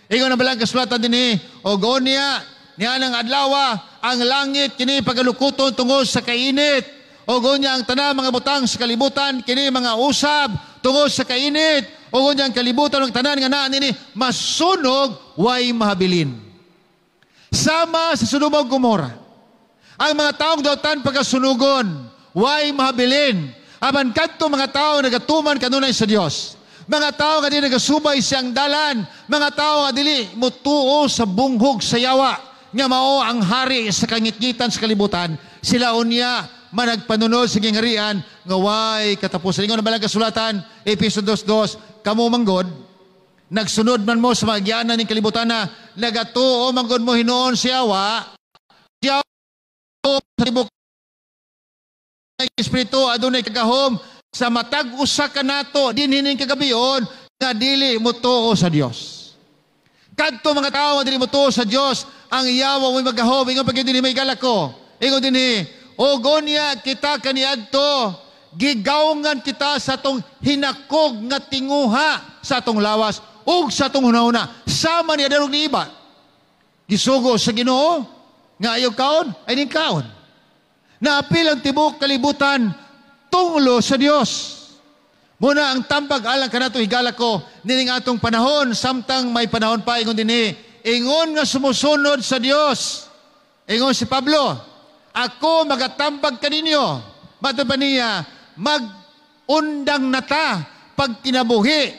Ingon na balang kasulatan dinhi o gonya niya ng adlaw ang langit kini pagalukuton tungod sa kainit. O gonya ang tanan mga butang sa kalibutan kini mga usab tungod sa kainit. O gonya ang kalibutan ng tanan nga naa nini masunog way mahabilin. Sama sa Sodoma ug Gomora. Ang mga taong dautan pagkasunugon way mahabilin. Apan kadto mga tao nagatuman kanunay sa Dios. Mga tao nga di nagasubay siyang dalan, mga tao nga dili mutuo sa bunghog sa yawa nga mao ang hari sa kangitngitan sa kalibutan, sila unya managpanunod sa gingarian nga way katapusan. Ingon na balang kasulatan, Epeso 2:2, kamo manggod, nagsunod man mo sa mga gianan ng kalibutan na nagatuo manggod mo hinuon siya wa, siya sa tibok Espiritu adunay kagahom sa matag usa kanato dinhi ning kagabion nga dili motuo sa Dios. Kadto mga tawo nga dili motuo sa Dios, ang yawa mo'y magahom. Ingon pag dinhi may galako. Ingon dinhi, o gonya kita kaniadto, gigawngan kita sa atong hinakog nga tinguha sa atong lawas ug sa atong hunahuna. Sama ni Adan ug ni Eva. Gisugo sa Ginoo nga ayaw kaon, ay ning kaon. Naapil ang tibuok kalibutan tunglo sa Dios. Muna ang tambag alang kanato higala ko nining atong panahon samtang may panahon pa ingon dinhi, ingon nga sumusunod sa Dios. Ingon si Pablo, ako magatambag kaninyo. Matud pa niya, magundang nata pagkinabuhi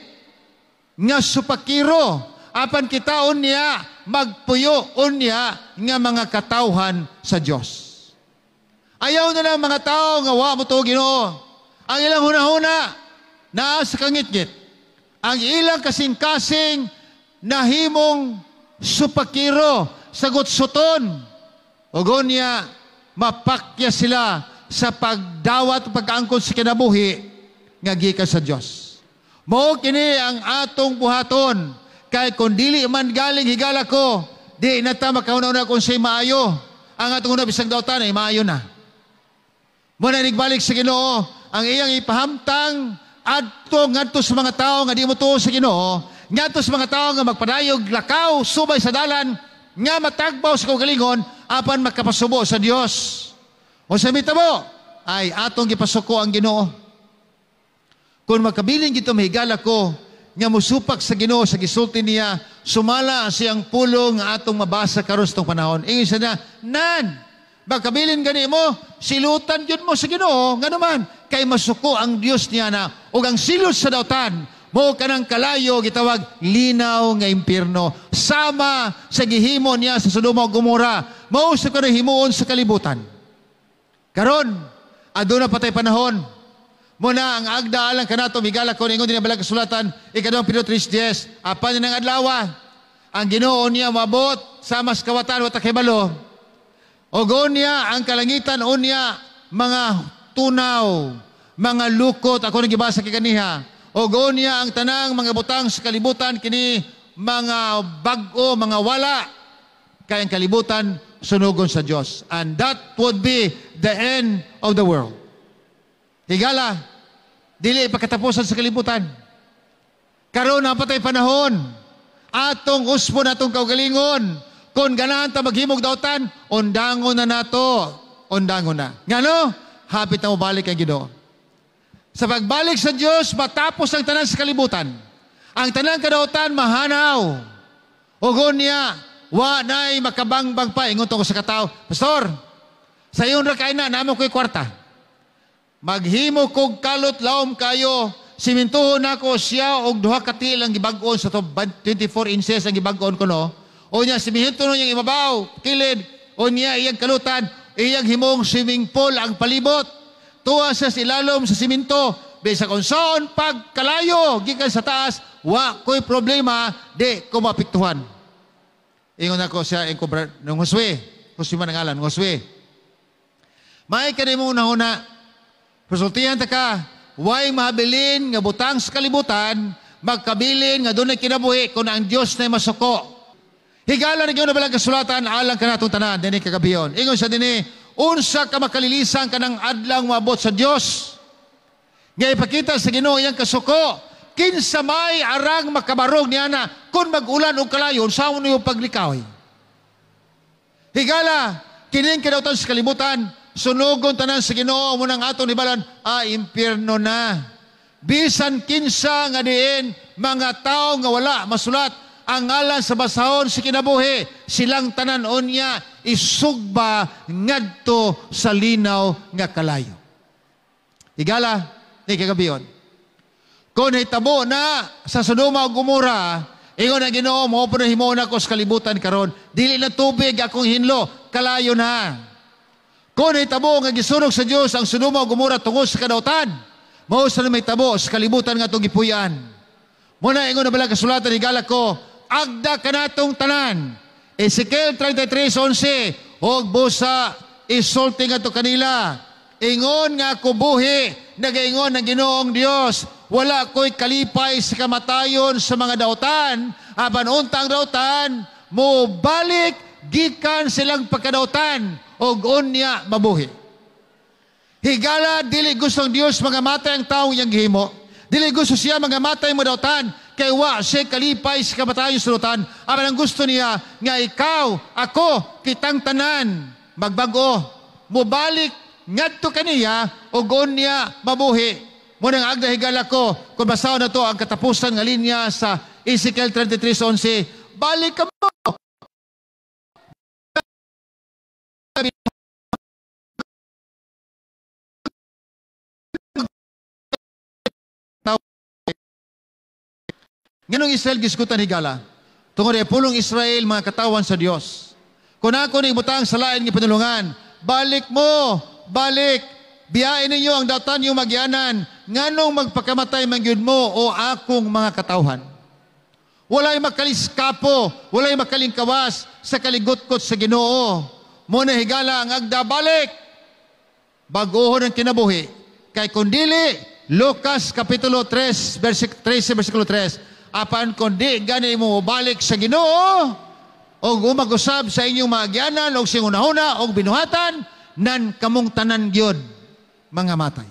nga supakiro apan kitaon niya magpuyo unya nga mga katawhan sa Dios. Ayaw na lang mga tao nga wa mo tuo Ginoo. Ang ilang hunahuna naa sa kangitngit. Ang ilang kasing-kasing nahimong supakiro, sagot suton. Ug unya mapakya sila sa pagdawat o pag-angkon sa kinabuhi nga gikan sa Dios. Mao kini ang atong buhaton, kay kung dili man galing, higala ko, di na ta makahuna-huna kung sa'y maayo. Ang atong una bisag dautan ay maayo na. Muna nagbalik sa Ginoo, ang iyang ipahamtang adto ngadto sa mga tao nga di mo tuo sa Ginoo, ngadto sa mga tao nga magpadayog lakaw subay sa dalan nga matagbaw sa kaugalingon apan makapasubo sa Dios. O sa mitabo ay atong gipasuko ang Ginoo. Kung makabilin gito, mahigala ko, nga musupak sa Ginoo sa gisulti niya sumala siyang pulong nga atong mabasa karon sa panahon. Ingon siya na, nan, magkabilin gani mo, silutan yun mo sa Ginoo, nga naman, kay masuko ang Dios niya na, ug ang silot sa dautan, mo kanang kalayo gitawag linaw nga impierno, sama sa gihimo niya sa Sodoma ug Gomora, mao sa kanang himuon sa kalibutan. Karon, aduna patay panahon. Muna ang agda alang kanato, migala ko ningon din ang balag kasulatan, 2 Pedro 3:10, apan ng adlaw, ang Ginoo niya mabot sa mas kawatan wa kahibalo. Og unya ang kalangitan unya mga tunaw, mga lukot, ako nang gibasa kay kaniha. Og unya ang tanang mga butang sa kalibutan kini mga bag-o, mga wala, kay ang kalibutan sunugon sa Dios. And that would be the end of the world. Higala, dili pagkatapusan sa kalibutan. Karon ang patay panahon, atong usbon atong kaugalingon. Kung ganahan ta maghimog dautan, undangon na nato. Undangon na. Ngano? Hapit na mobalik ang Ginoo. Sa pagbalik sa Dios, matapos ang tanan sa kalibutan. Ang tanang kadautan mahanaw. Ug unya, wa na'y makabangbang pa. Ingon to ko sa katao, "Pastor, sayon ra kay na, namo ko'y kwarta. Maghimo kog kalot laom kayo, simintuhon nako siya og duha ka tiil ang gibag-on sa to, 24 inches ang gibag-on ko no. O niya siminto no iyang ibabaw, kilid, o niya iyang kalutan, iyang himong swimming pool ang palibot. Tuwa sa ilalom sa siminto, bisa kung saan pagkalayo gikan sa taas, wa ko'y problema, di ko maapektuhan." Ingon ako siya, ingon ko, nung Josue, Josue man ang ngalan, Josue. May kanimo una-una, pasultihan ta ka, way mahabilin nga butang sa kalibutan, magkabilin nga dunay kinabuhi kung ang Dios na masuko. Higala ni na balang kasulatan alang kanatong tanan dinhi kagabion. Ingon siya dinhi, unsa ka makalilisan kanang adlaw moabot sa Dios. Nga ipakita sa Ginoo iyang kasuko, kinsa may arang makabarog niya na kung mag-ulan og kalayon sa niyo paglikaw. Higala, kining kadautan sa kalibutan, sunugon tanan sa Ginoo mo nang atong hibalan, impyerno na. Bisan kinsa nga diin mga tao nga wala masulat ang ngalan sa basahon sa kinabuhi, silang tanan unya isugba ngadto sa linaw nga kalayo. Higala, ni kagabion. Kung hitabo na sa Sodoma ug Gomora, ingon ang Ginoo, mao po na himuon ako sa kalibutan karon. Dili na tubig akong hinlo, kalayo na. Kung hitabo nga gisunog sa Dios ang Sodoma ug Gomora tungod sa kadautan, mao sa may tabo sa kalibutan nga atong gipuy-an. Muna ingon na bala kasulatan, higala ko, agda kanatong tanan. Ezekiel 33:11, og busa isulti ngadto kanila. Ingon nga ako buhi, nagaingon ang Ginoong Dios, wala ko'y kalipay sa kamatayon sa mga dautan, apan untang dautan, mobalik gikan silang pagkadautan, og unya mabuhi. Higala, dili gustong Dios mga matay ang taong iyang gihimo. Dili gusto siya mga matay mo dautan, kay wa siya kalipay sa kamatayon sa dautan. Apan ang gusto niya, nga ikaw, ako, kitang tanan, magbag-o, mobalik ngadto kaniya, og unya mabuhi. Munang agda, higala ko, kung basahon na to ang katapusan nga linya sa Ezekiel 33:11, balik ka mo. Nganong Israel gisgutan, higala? Tungod kay pulong Israel, mga katawan sa Dios. Kung ako ni ibutang sa lain nga pinulungan, balik mo, balik, biyain ninyo ang dautan yung magyanan, nganong magpakamatay man gyud mo o akong mga katawhan. Walay makaliskapo, walay makalingkawas sa kaligutkot sa Ginoo. Mo na, higala, ang agda, balik. Baguhon ang kinabuhi. Kay kundili, Lucas Kapitulo 3, versikulo 13, versikulo 3, apan kung di gani mo balik sa Ginoo, o umag-usab sa inyong mga agyanan, o singunahuna, o binuhatan, nan kamong tanan gyud mga matay.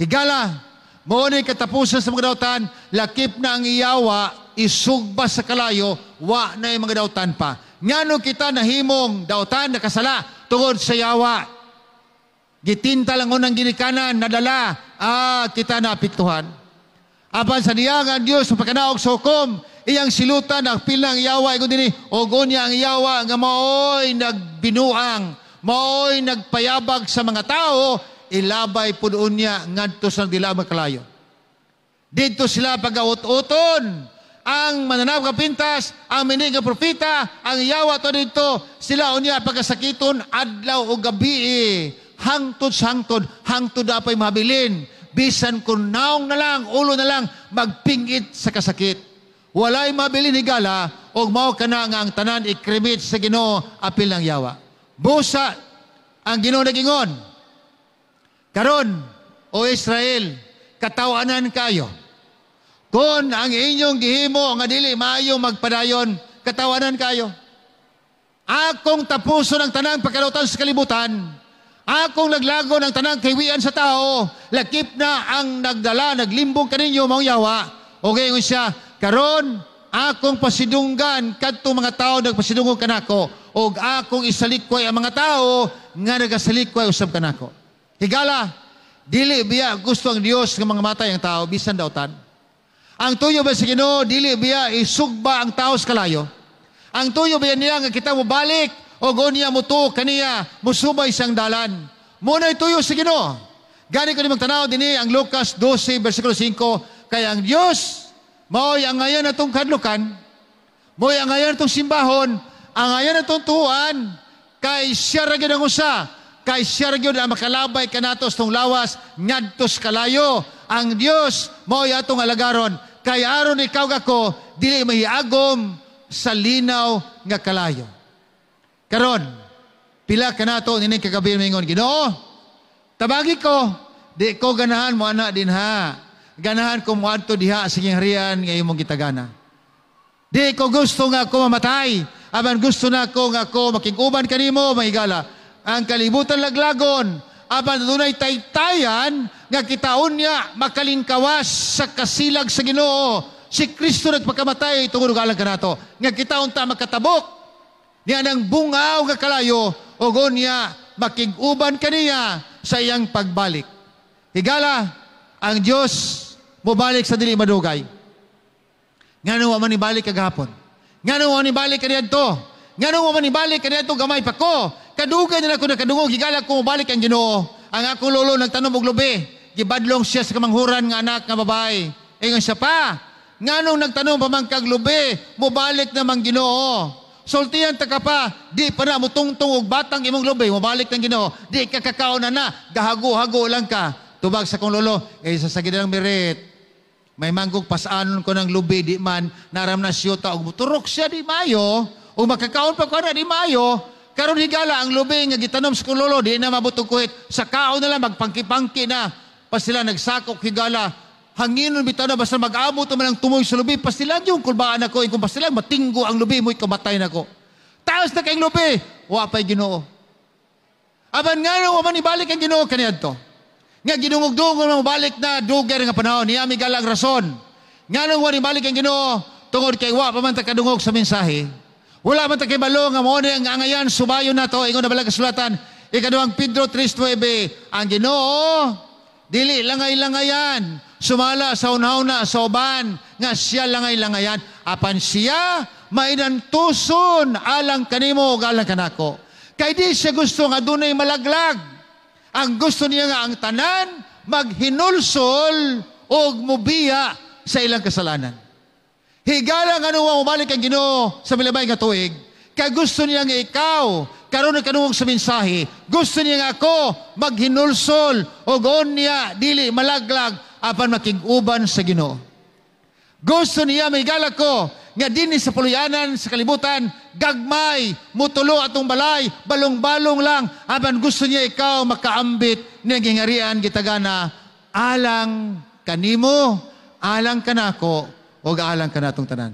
Higala, mao ni katapusan sa mga dautan, lakip na ang iyawa, isugba sa kalayo, wa na yung mga dautan pa. Ngano kita nahimong dautan, nakasala, tungod sa yawa. Gitinta lang unang ginikanan, nadala, kita naapektuhan. Apan sa diya nga ang Diyos mapakanaog sa hukom, iyang silutan ang pilang yawa, ingon dinhi, og unya ang yawa nga maoy nagbinuang, maoy nagpayabag sa mga tao, ilabay pud unya ngadto sa dila makalayo. Dito sila pagaut-uton. Ang mananap nga pintas, ang minig nga propeta, ang yawa to dito, sila unya pagkasakiton adlaw o gabi. Hangtod sa hangtod, hangtod apay mabilin. Bisan kung naong na lang, ulo na lang, magpingit sa kasakit. Walay mabilin, higala, og mao kana nga ang tanan i-cremate sa Ginoo apil ng yawa. Busa ang Ginoo nagingon, "Karon, o Israel, katawanan kayo. Kung ang inyong gihimo nga dili maayo magpadayon, katawanan kayo. Akong tapuson ang tanang pagkalautan sa kalibutan. Akong laglagon ang tanang kahiwian sa tao. Lakip na ang nagdala, naglimbong kaninyo, maong yawa." O gayon siya, "Karon, akong pasidunggan kadtong mga tao nagpasidungog kanako og akong isalikway ang mga tao nga nagasalikway usab kanako." Higala, dili biya gusto ang Dios nga mga matay ang tao bisan dautan? Ang tuyo ba sa Ginoo, dili biya isugba ang tao sa kalayo? Ang tuyo ba niya nga kita mobalik o unya mutuo kaniya, musubay siyang dalan? Muna'y tuyo sa Ginoo. Gani ko ni magtanaw dinhi ang Lucas 12 versikulo 5, kay ang Dios mao'y ang ngayon atong kadlukan, mao'y ang ngayon atong simbahon, ang ngayon atong tuan, kay siya ra gyud ang usa, kay siya ra gyud ang makalabay kanato sa tong lawas ngadto sa kalayo. Ang Dios mao'y atong alagaron kay aron ikaw ako dili mahiagom sa linaw nga kalayo. Karon, pila kanato nining kagabi mingon, "Ginoo, tabagi ko, di ko ganahan mo ana dinha. Ganahan ko moadto diha sa harian nga imong gitagana. Di ko gusto nga ako mamatay, apan gusto na ako nga ako makig-uban kanimo." Mahigala. Ang kalibutan laglagon, apan dunay taytayan nga kitaon niya makalingkawas sa kasilag sa Ginoo. Si Kristo nagpakamatay tungod alang kanato nga kita unta makatabok niya ng bungaw nga kalayo o niya makig-uban kaniya sa iyang pagbalik. Higala, ang Dios mobalik sa dili madugay. Ngano wa man ibalik kagahapon? Ngano wa man ibalik kaniadto? Ngano wa man ibalik kaniadto gamay pa ko? Kadugay na ako nakadungog, higala, kung mobalik ang Ginoo. Ang akong lolo nagtanom og lubi. Gibadlong siya sa kamanghuran nga anak nga babae. Ingon siya pa, "Nganong nagtanom pa man kag lubi, mobalik naman Ginoo. Sultihan ta ka pa, di pa na mutungtong og batang imong lubi, mobalik ng Ginoo. Di ka kakaon na na, gahago-hago lang ka." Tubag sa kong lolo, "Eh sa sagid lang mirit. May manggog pasanon ko ng lubi, di man, naram na siyota, og muturok siya, di mayo, o makakaon pa ko na, di mayo." Karon, higala, ang lubi nga gitanom sa kong lolo, di na mabutog kuhit. Sa kaon na lang, magpangki-pangki na. Pa sila nagsakok, higala, hanginon bitaw na basta mag-abot man ang tumoy sa lubi, pastilan yung kulbaan ako, kung pastilan, matinggo ang lubi mo'y kamatay na ko. Taas na kayong lubi, wa pa'y Ginoo. Apan nga nung man ibalik ang Ginoo kaniadto, nga ginungog-dungog na mabalik na dugay nga panahon, niya may galang rason. Nga nung wa ibalik ang Ginoo, tungod kay wa pa man ta kadungog sa mensahe. Wala man ta kay balo nga mo ni ang angayan subayon na to, ingon na bala kasulatan. Ikaduhang Pedro 3:9, ang Ginoo dili langay-langayan, sumala sa unhauna sa uban nga siya langay-langayan, apan siya mainantuson alang kanimo ug alang kanako. Kay di siya gusto nga dunay malaglag. Ang gusto niya nga ang tanan maghinulsol og mubiya sa ilang kasalanan. Higala nga nung mobalik ang Ginoo sa milabay nga tuig, kay gusto niya nga ikaw karon nagkadungog sa mensahe, gusto niya nga ako maghinulsol og unya dili malaglag apan makig-uban sa Ginoo. Gusto niya, mahigala ko, nga dinhi sa puluyanan sa kalibutan, gagmay, mutulo atong balay, balong-balong lang, apan gusto niya ikaw makaambit ng gihingarian gitagana alang kanimo, alang kanako, ug alang kanatong tanan.